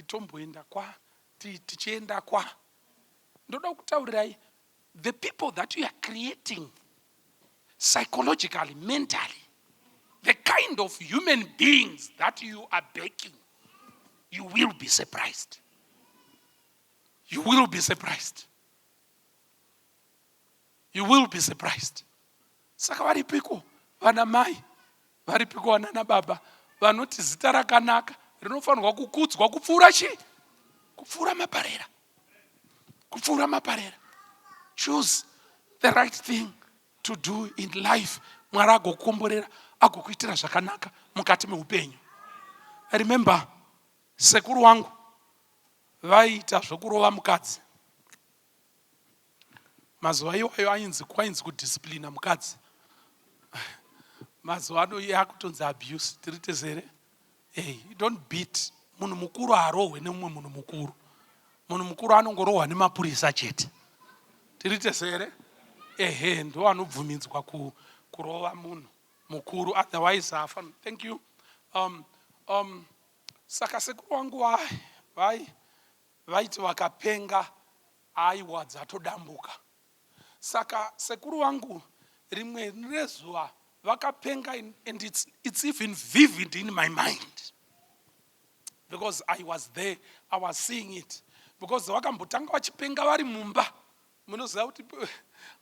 tomboenda kwa, tichienda kwa." Ndoda kutaurirai, the people that you are creating psychologically, mentally, the kind of human beings that you are baking, you will be surprised. You will be surprised. You will be surprised. Saka varipiko vana mai, varipiko vanana baba vanoti zita rakanaka rinofanirwa kukudzwa kupfuura chii? Kupfuura maparera, kupfuura maparera. Choose the right thing to do in life. Mwari agokukomborera, agokuitira zvakanaka mukati meupenyu. I remember Sekuru wangu vaiita zvokurova mukadzi. Mazuva iwayo ainzi kwainzi kudisciplina mukadzi. Mazuva ano yakutonzi abuse. Tiri tese here? Hey, you don't beat munhu mukuru harohwe nemumwe munhu mukuru. Munhu mukuru anongorohwa nemapurisa chete. Tiri tese here? Ehe, ndo anobvumidzwa ku, kurova munhu mukuru otherwise haafani. Thank you. Um, um, saka sekuru wangu vai vaiti vakapenga aiwa dzatodambuka. Saka sekuru vangu rimwe rezuva vakapenga and it's, it's even vivid in my mind because I was there, I was seeing it because vakambotanga vachipenga vari mumba. Munoziva kuti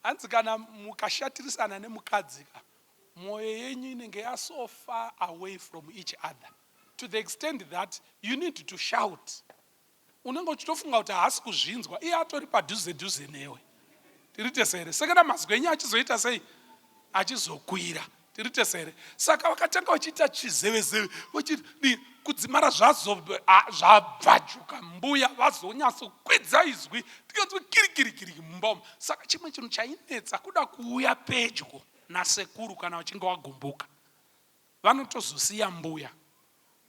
hanzi kana mukashatirisana nemukadzi ka mwoyo yenyu inenge yaso far away from each other to the extent that you need to shout. Unenge uchitofunga kuti haasi kuzvinzwa iye atori padhuze dhuze newe. Tiri tese here? Sekana mazwi enyu achizoita sei? Achizokwira. Tiri tese here? Saka vakatanga vachiita chizevezeve vachiti kudzimara zvazo zvabvajuka mbuya vazonyatsokwidza izwi tikanzwa kirikirikiri mumba umu. Saka chimwe chinhu chainetsa kuda kuuya pedyo nasekuru kana vachinge wagumbuka. Vanotozosiya mbuya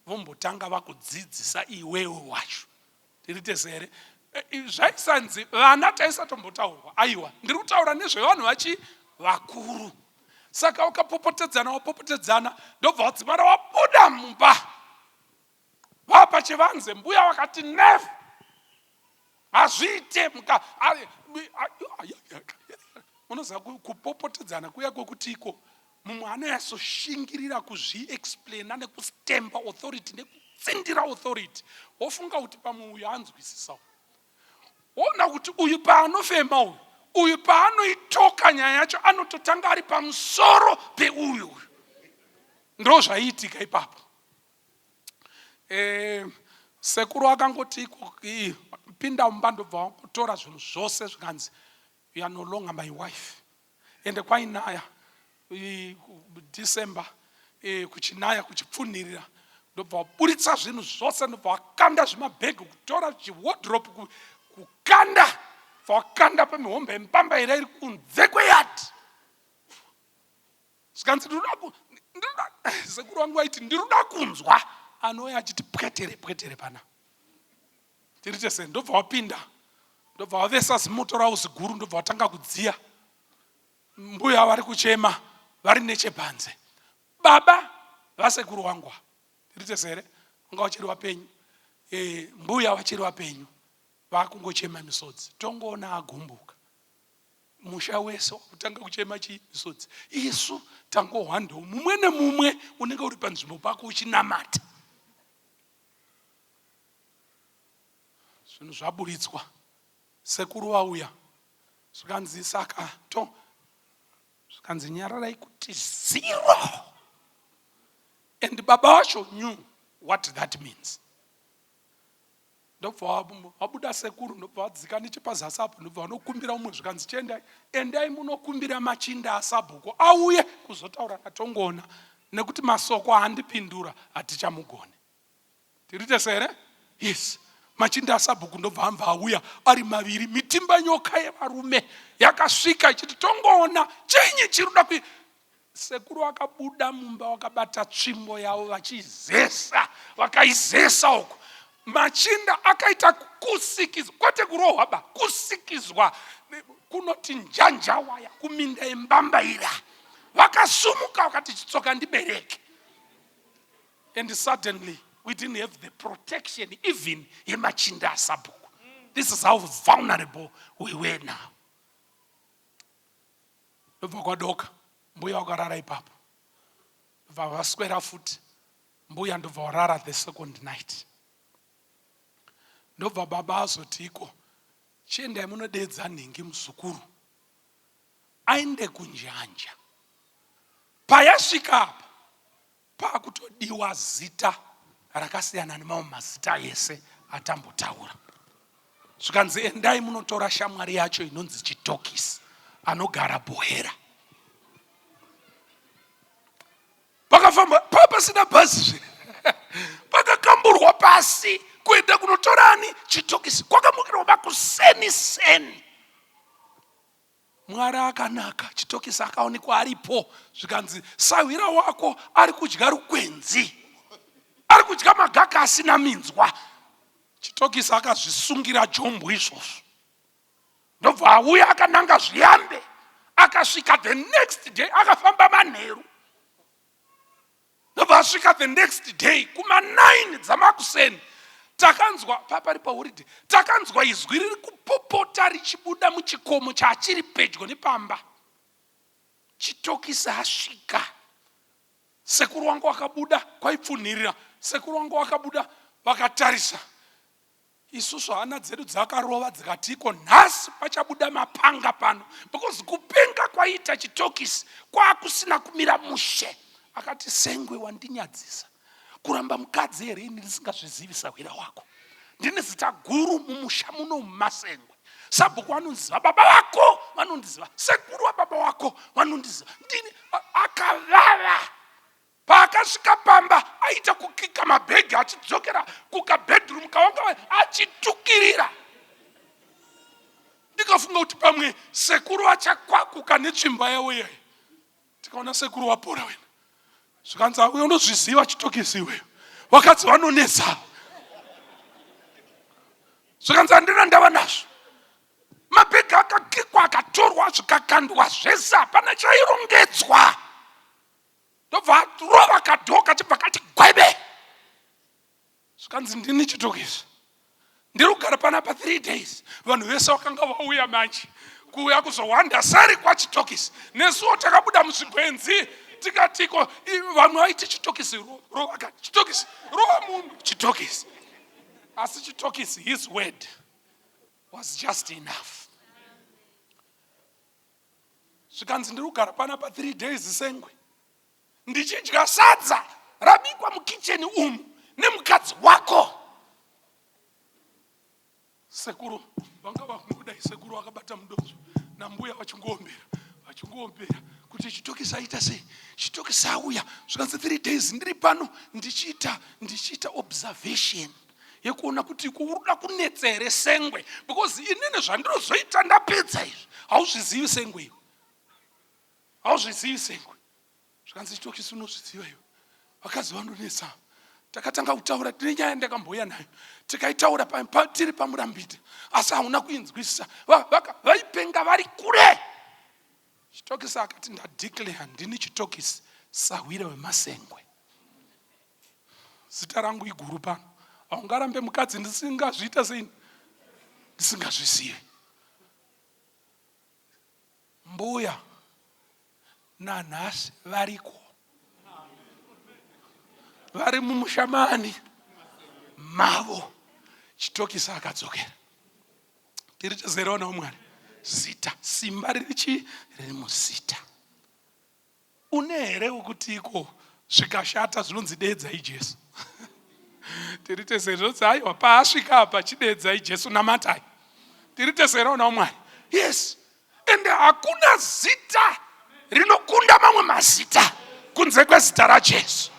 vombotanga vakudzidzisa iwewe wacho. Tiri tese here? E, zvaisanzi vana taisatombotaurwa. Aiwa, ndiri kutaura nezvevanhu vachi vakuru. Saka ukapopotedzana wapopotedzana ndobva wadzimara wabuda mumba. Vapachivanze mbuya vakati never. Hazviite muka unoziva kupopotedzana kuya kwekuti iko mumwe anoyatsoshingirira kuzviexplaina nekustemba authority nekutsindira authority wofunga kuti pamwe uyu anzwisisawo woona kuti uyu paanofema uyu uyu paanoitoka nyaya yacho anototanga ari pamusoro peuyu uyu ndo zvaiitika ipapo Eh, sekuru akangoti pinda mumba ndobva wangotora zvinhu zvose zvikanzi you are no longer my wife ende kwainaya December eh, kuchinaya kuchipfunhirira ndobva waburitsa zvinhu zvose ndobva wakanda zvimabhegi kutora chiwardrobe kukanda bva wakanda pamihombe yembambaira iri kunze kweyadhi zvikanzi ndinoda sekuru vangu vaiti ndiroda kunzwa anouya achiti pwetere pwetere pana tiri tese ndobva wapinda ndobva wavesa zimoto ravo ziguru ndobva watanga kudziya mbuya vari kuchema vari nechepanze baba vasekuru wangu tiri tese here vanga vachiri vapenyu e, mbuya vachiri vapenyu vakungochema misodzi tongoona agumbuka Musha wese wakutanga kuchema chii misodzi. Isu tangohwandawo mumwe nemumwe unenge uri panzvimbo pako uchinamata. Zvinhu zvaburitswa. Sekuru vauya. Zvikanzi saka to zvikanzi nyararai kuti zero. And baba vacho knew what that means. Ndobva vabuda sekuru ndobva vadzika nechepazasi apo ndobva vanokumbira umwe zvikanzi chiendai endai munokumbira machinda asabhuku auye kuzotaura naTongoona nekuti masoko aandipindura hatichamugone. Tiri tese here? Yes. Machinda asabhuku ndobva ambva auya ari maviri mitimba nyoka yevarume yakasvika ichiti Tongoona chinyi chiri kuda kui Sekuru vakabuda mumba vakabata tsvimbo yavo vachizesa, vakaizesa uku. Machinda akaita kusikizwa, kwete kurohwa ba, kusikizwa kunoti njanjawaya kuminda yembambaira. Vakasumuka vakati chitsoka ndibereke. And suddenly we didn't have the protection even yemachinda asabhuku. This is how vulnerable we were now. Ndobva kwadoka mbuya wakarara ipapo. Ndobva vaswera futi mbuya ndobva warara the second night. Ndobva baba azoti iko chiendai munodeedza nhingi muzukuru aende kunjanja. Payasvika apa Pakutodiwa zita rakasiyana nemamwe mazita ese atambotaura. Zvikanzi endai munotora shamwari yacho inonzi Chitokisi anogara Buhera. Pakafamba pa pasina bhazi zve. Pakakamburwa Kwakamukirwa pasi kuenda kunotorani chitokisi, kwakamukirwa makuseni seni. Mwari akanaka, chitokisi akaonekwa aripo, zvikanzi sahwira wako ari kudya rukwenzi, ari kudya magaka asina minzwa. Chitokisi akazvisungira jombo izvozvo, ndobva auya akananga Zviyambe, akasvika the next day, akafamba manheru ndobva asvika the next day kuma 9 dzamakuseni. Takanzwa papari pahoride, takanzwa izwi riri kupopota richibuda muchikomo chaachiri pedyo nepamba. Chitokisi asvika, sekuru wangu wakabuda, kwaipfunhirira. Sekuru wangu wakabuda, vakatarisa. Isusu hana dzedu dzakarova dzikati iko nhasi pachabuda mapanga pano, because kupenga kwaiita chitokisi kwakusina kumira mushe. Akati, Sengwe, wandinyadzisa kuramba mukadzi here ini ndisingazvizivi? Sahwira wako ndine zita guru mumusha muno muMasengwe. Sabhuku vanondiziva, baba vako vanondiziva, sekuru wababa wako vanondiziva. Ndini akavava. Paakasvika pamba aita kukika mabhegi achidzokera kukabedroom kavanga achitukirira. Ndikafunga kuti pamwe sekuru vachakwakuka netsvimba yavo iyayi. Tikaona sekuru wapora wena. Zvikanzi, auya unozviziva chitokisi iweyo, vakadzi vanonetsa. Zvikanzi, handina ndava nazvo. Mabhegi akakikwa, akatorwa, zvikakandwa zvese, hapana chairongedzwa. Ndobva arova kadhoo kachibva kati gwebe. Zvikanzi, ndini chitokisi, ndiri kugara panapa 3 days. Vanhu vese vakanga vauya manje kuuya kuzohwanda seri kwachitokisi. Nesuwo takabuda muzvigwenzi tikatiko, vamwe vaiti chitokisi rova kani, chitokisi rova munhu, chitokisi. Asi chitokisi, his word was just enough. Zvikanzi, ndiri kugara panapa 3 days sengwe, ndichidya sadza rabikwa mukicheni umu nemukadzi wako. Sekuru vanga vakudai, sekuru vakabata mudonzvo nambuya vachingoombera, vachingoombera kuti chitokisi aita sei, chitokisi auya. Zvikanzi, 3 days ndiri pano ndichiita observation yekuona kuti kuda kunetsa here sengwe, because inini zvandinozoita ndapedza izvi hauzvizivi sengwe iwe, hauzvizivi sengwe. Zvikanzi, chitokisi unozviziva iwe, vakadzi vanonetsa. Takatanga kutaura, tine nyaya ndakambouya nayo, tikaitaura tiri pamurambiti, asi hauna kuinzwisisa. Vaipenga vari kure. Chitokisi akati, ndadeclare, ndini chitokisi sahwira weMasengwe, zita rangu iguru pano, haungarambe mukadzi ndisingazviita seini, ndisingazvizivi. Mbuya nanhasi variko, vari mumushamani mavo. Chitokisi akadzokera. Tiri tizere nawo Mwari. Zita, simba riri chii? Riri muzita. Une here wekuti iko zvikashata zvinonzi deedzai Jesu? Tiri tese zvinonzi aiwa, paasvika apa chideedzai Jesu, namatai. Tiri tese here nawo Mwari? Yes. Ende hakuna zita rinokunda mamwe mazita kunze kwezita raJesu.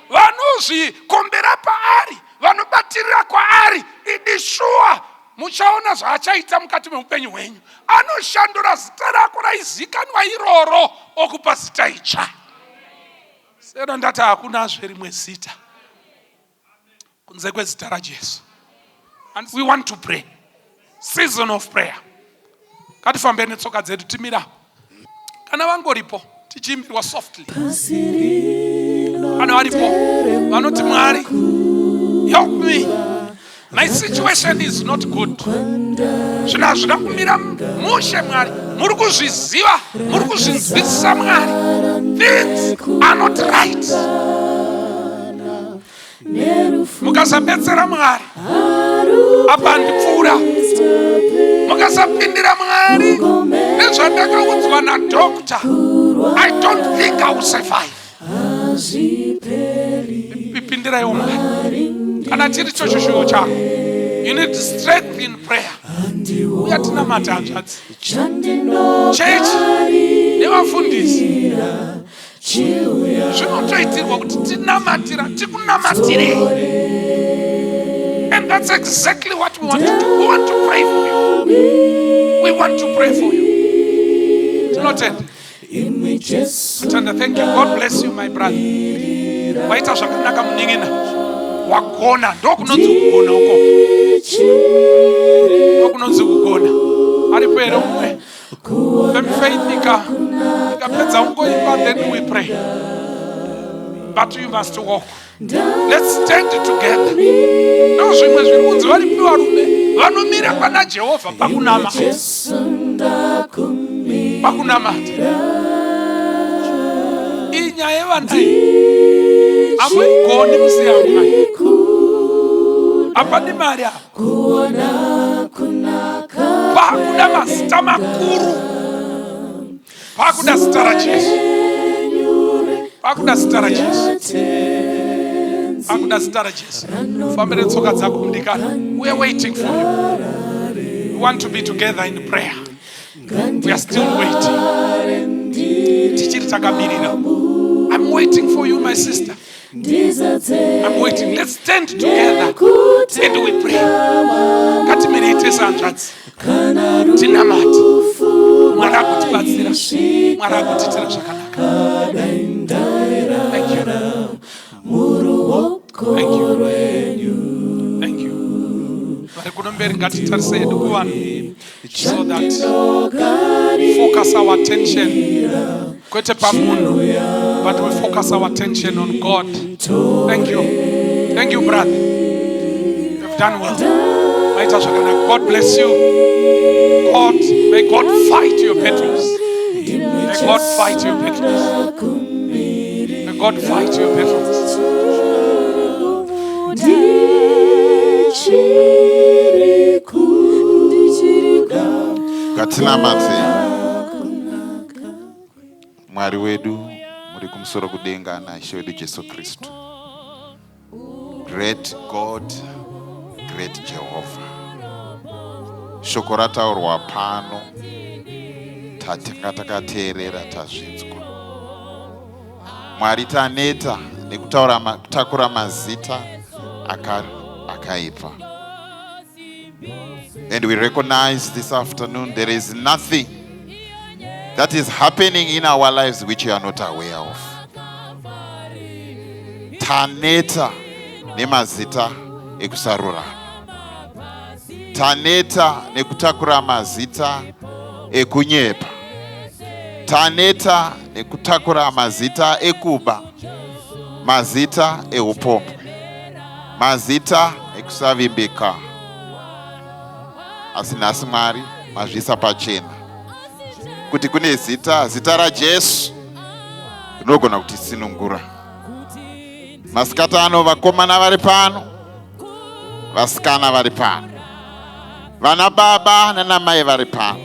Vanozvikombera paari, vanobatirira kwaari, idi shuwa muchaona zvaachaita mukati meupenyu hwenyu. Anoshandura zita rako raizikanwa iroro okupa zita itsva. Sena ndati hakunazve rimwe zita kunze kwezita raJesu. And we want to pray, season of prayer. Ngatifambe netsoka dzedu, timira kana vangoripo, tichiimbirwa softly. Kana varipo vanoti, Mwari, help me, my situation is not good, zvinhu hazvina kumira mushe, Mwari muri kuzviziva, muri kuzvinzwisisa, Mwari, things are not right, mukasabetsera Mwari apa handipfuura, mukasapindira Mwari, nezvandakaudzwa nadoctor, I don't think I will survive, pindiraiwo Mwari. Kana chiri choshishuwo chako, you need strength in prayer, uya tinamata, hanzvadzi. Chechi nevafundisi zvinotoitirwa kuti tinamatira, tikunamatirei. And that's exactly what we want to do. We want to pray for you. We want to pray for you. Tinotenda. Tenda, thank you. God bless you, my brother. Waita zvakanaka munin'ina. Wagona. Ndokunonzi kugona uko. Ndokunonzi kugona. Aripo here umwe? Faith ika ikapedza ungoimba then we pray. But you must walk. Let's stand together. Ndo zvimwe zviri kunzi varipi varume vanomira pana Jehovha pakunama. Pakunamata. Iyi nyaya yevana iyi. Hamuigoni kusiya Mwari. Hapadi mari apa. Pakuda mazita makuru. Pakuda zita raJesu. Pakuda zita raJesu. Pakuda zita raJesu. Fambire tsoka dzako mudikani. We are waiting for you. We want to be together in prayer. We are still waiting. Tichiri takamirira. I'm waiting for you, my sister. I'm waiting. Let's stand together and we pray. Ngatimirei tese hanzvadzi. Tinamate. Mwari agotibatsira. Mwari agotiitira zvakanaka. Thank you. Thank you. Thank you. Vari kuno mberi ngatitarise hedu kuvanhu so that focus our attention kwete pamunhu but we focus our attention on God. Thank you. Thank you, brother. You've done well. Maita zvakanaka. God bless you. God, may God fight your battles. May God fight your battles. May God fight your battles. Ndichiri kuda Ngatinamate. Mwari wedu muri kumusoro kudenga naIshe wedu Jesu Kristu. Great God, great Jehovah. Shoko rataurwa pano tatanga takateerera tazvinzwa. Mwari taneta nekutaura kutakura mazita akaipa. And we recognize this afternoon there is nothing that is happening in our lives which you are not aware of. Taneta nemazita ekusarurama. Taneta nekutakura mazita ekunyepa. Taneta nekutakura mazita ekuba, mazita eupombwe, mazita ekusavimbika. Asi nhasi Mwari mazviisa pachena kuti kune zita, zita raJesu rinogona kutisunungura. Masikati ano vakomana vari pano, vasikana vari pano, vana baba nanamai vari pano,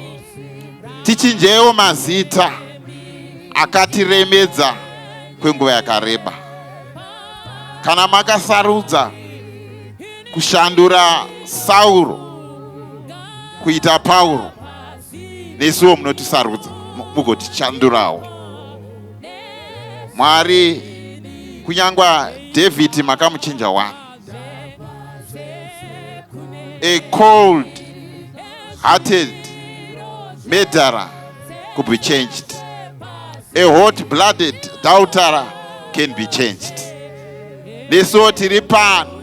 tichinjewo mazita akatiremedza kwenguva yakareba. Kana makasarudza kushandura Sauro kuita Pauro, nesuwo munotisarudza mugotichandurawo. Mwari, kunyangwa David makamuchinja wani. A cold hearted murderer could be changed. A hot blooded doubter can be changed. Nesuwo tiri pano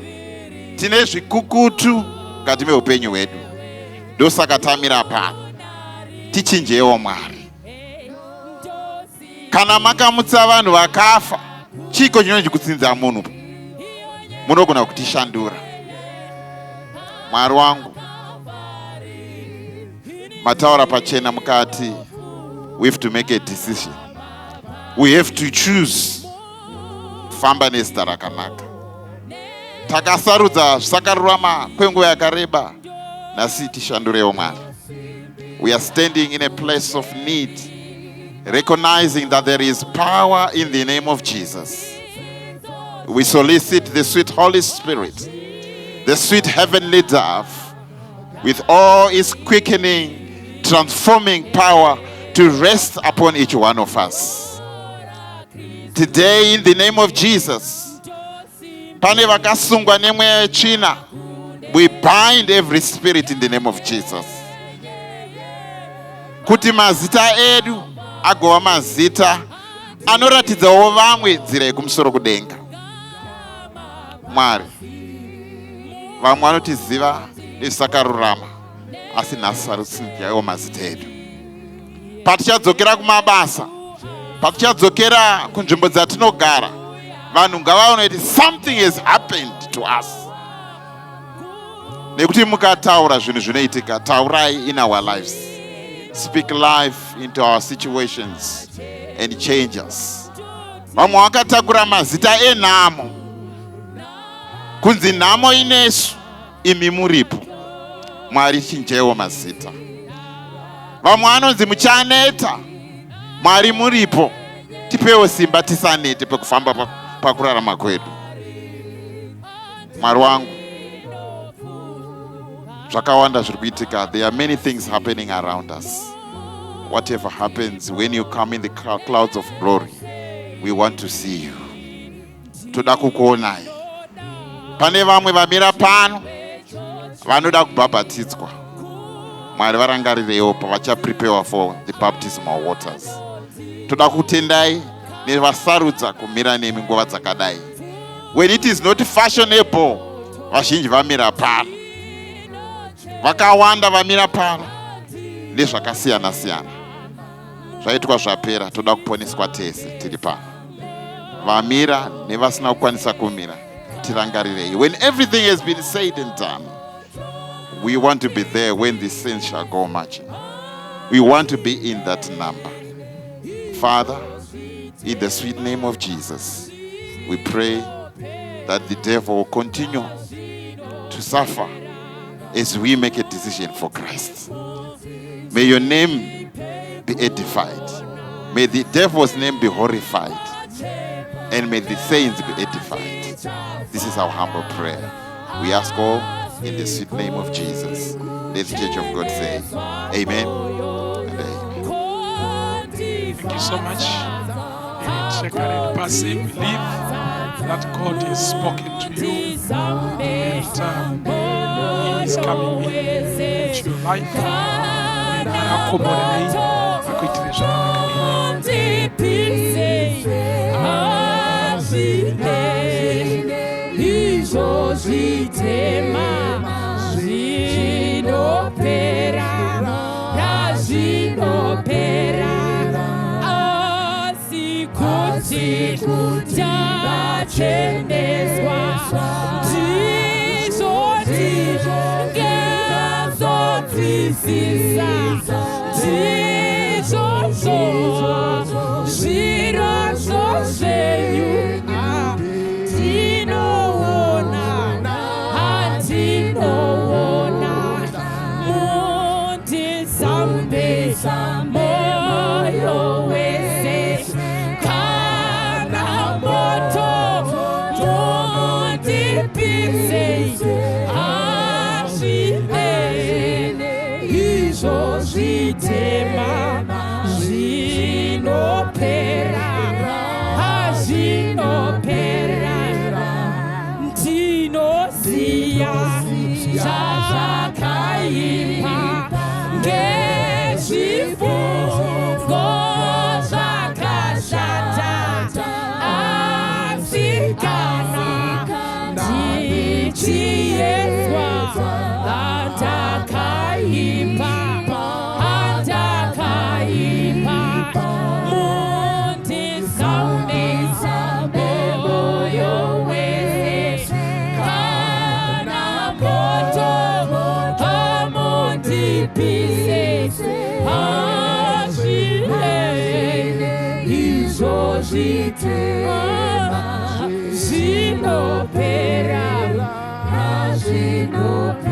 tine zvikukutu mukati meupenyu hwedu, ndosaka tamira pano. Tichinjewo Mwari. Kana makamutsa vanhu vakafa, chiko chinonzi kutsinza munhu? Munogona kutishandura. Mwari wangu, mataura pachena mukati we have to make a decision, we have to choose kufamba nezita rakanaka. Takasarudza zvisakarurama kwenguva yakareba, nhasi tishandurewo Mwari. We are standing in a place of need, recognizing that there is power in the name of Jesus. We solicit the sweet Holy Spirit, the sweet heavenly dove, with all its quickening, transforming power to rest upon each one of us. Today, in the name of Jesus, pane vakasungwa nemweya yetsvina. We bind every spirit in the name of Jesus. Kuti mazita edu agova mazita anoratidzawo vamwe nzira yekumusoro kudenga. Mwari, vamwe vanotiziva nezvisakarurama, asi nhasi sarusinjaiwo mazita edu. Patichadzokera kumabasa, patichadzokera kunzvimbo dzatinogara, vanhu ngavaone kuti something has happened to us. Nekuti mukataura zvinhu zvinoitika. Taurai in our lives. Speak life into our situations and change us. Vamwe vakatakura mazita enhamo, kunzi nhamo inesu, imi muripo. Mwari, chinjaiwo mazita. Vamwe vanonzi muchaneta, Mwari muripo, tipewo simba tisanete pekufamba pakurarama kwedu. Mwari wangu, zvakawanda zviri kuitika. There are many things happening around us. Whatever happens, when you come in the clouds of glory, we want to see you. Toda kukuonai. Pane vamwe vamira pano vanoda kubhabhatidzwa. Mwari, varangarireiwo pavachaprepare for the baptismal waters. Toda kutendai nevasarudza kumira nemi nguva dzakadai, when it is not fashionable. Vazhinji vamira pano, vakawanda vamira pano nezvakasiyana-siyana zvaitwa zvapera. Toda kuponeswa tese tiri pano, vamira nevasina kukwanisa kumira. Tirangarirei. When everything has been said and done, we want to be there when the saints shall go marching. We want to be in that number. Father, in the sweet name of Jesus, we pray that the devil will continue to suffer as we make a decision for Christ. May your name be edified. May the devil's name be horrified. And may the saints be edified. This is our humble prayer. We ask all in the sweet name of Jesus. Let the church of God say, Amen and amen. Thank you so much. Check pasi. Believe that God has spoken to you and He is coming in into your life. And akomborerei, akuitire zvakanaka. Amen. Ndipise hazvine izvo zvitema zvinopera, nazvinopera, asi kuti tacheneswa ndizvo ndingazonzwisisa ndizvozvo zviro zvenyu. Tinoona, handinoona mundizambe moyo wese, kana moto mundipise, hazvine izvo zvitema zvinopera, hazvinopera. Ndinosiya zvakaipa ngezvifungo zvakashata, asi kana ndichiedzwa, handakaipa, handakaipa. Mundizame moyo wese, kana moto hamundipise, hazvine izvo zvitema zvinopera, hazvinopera.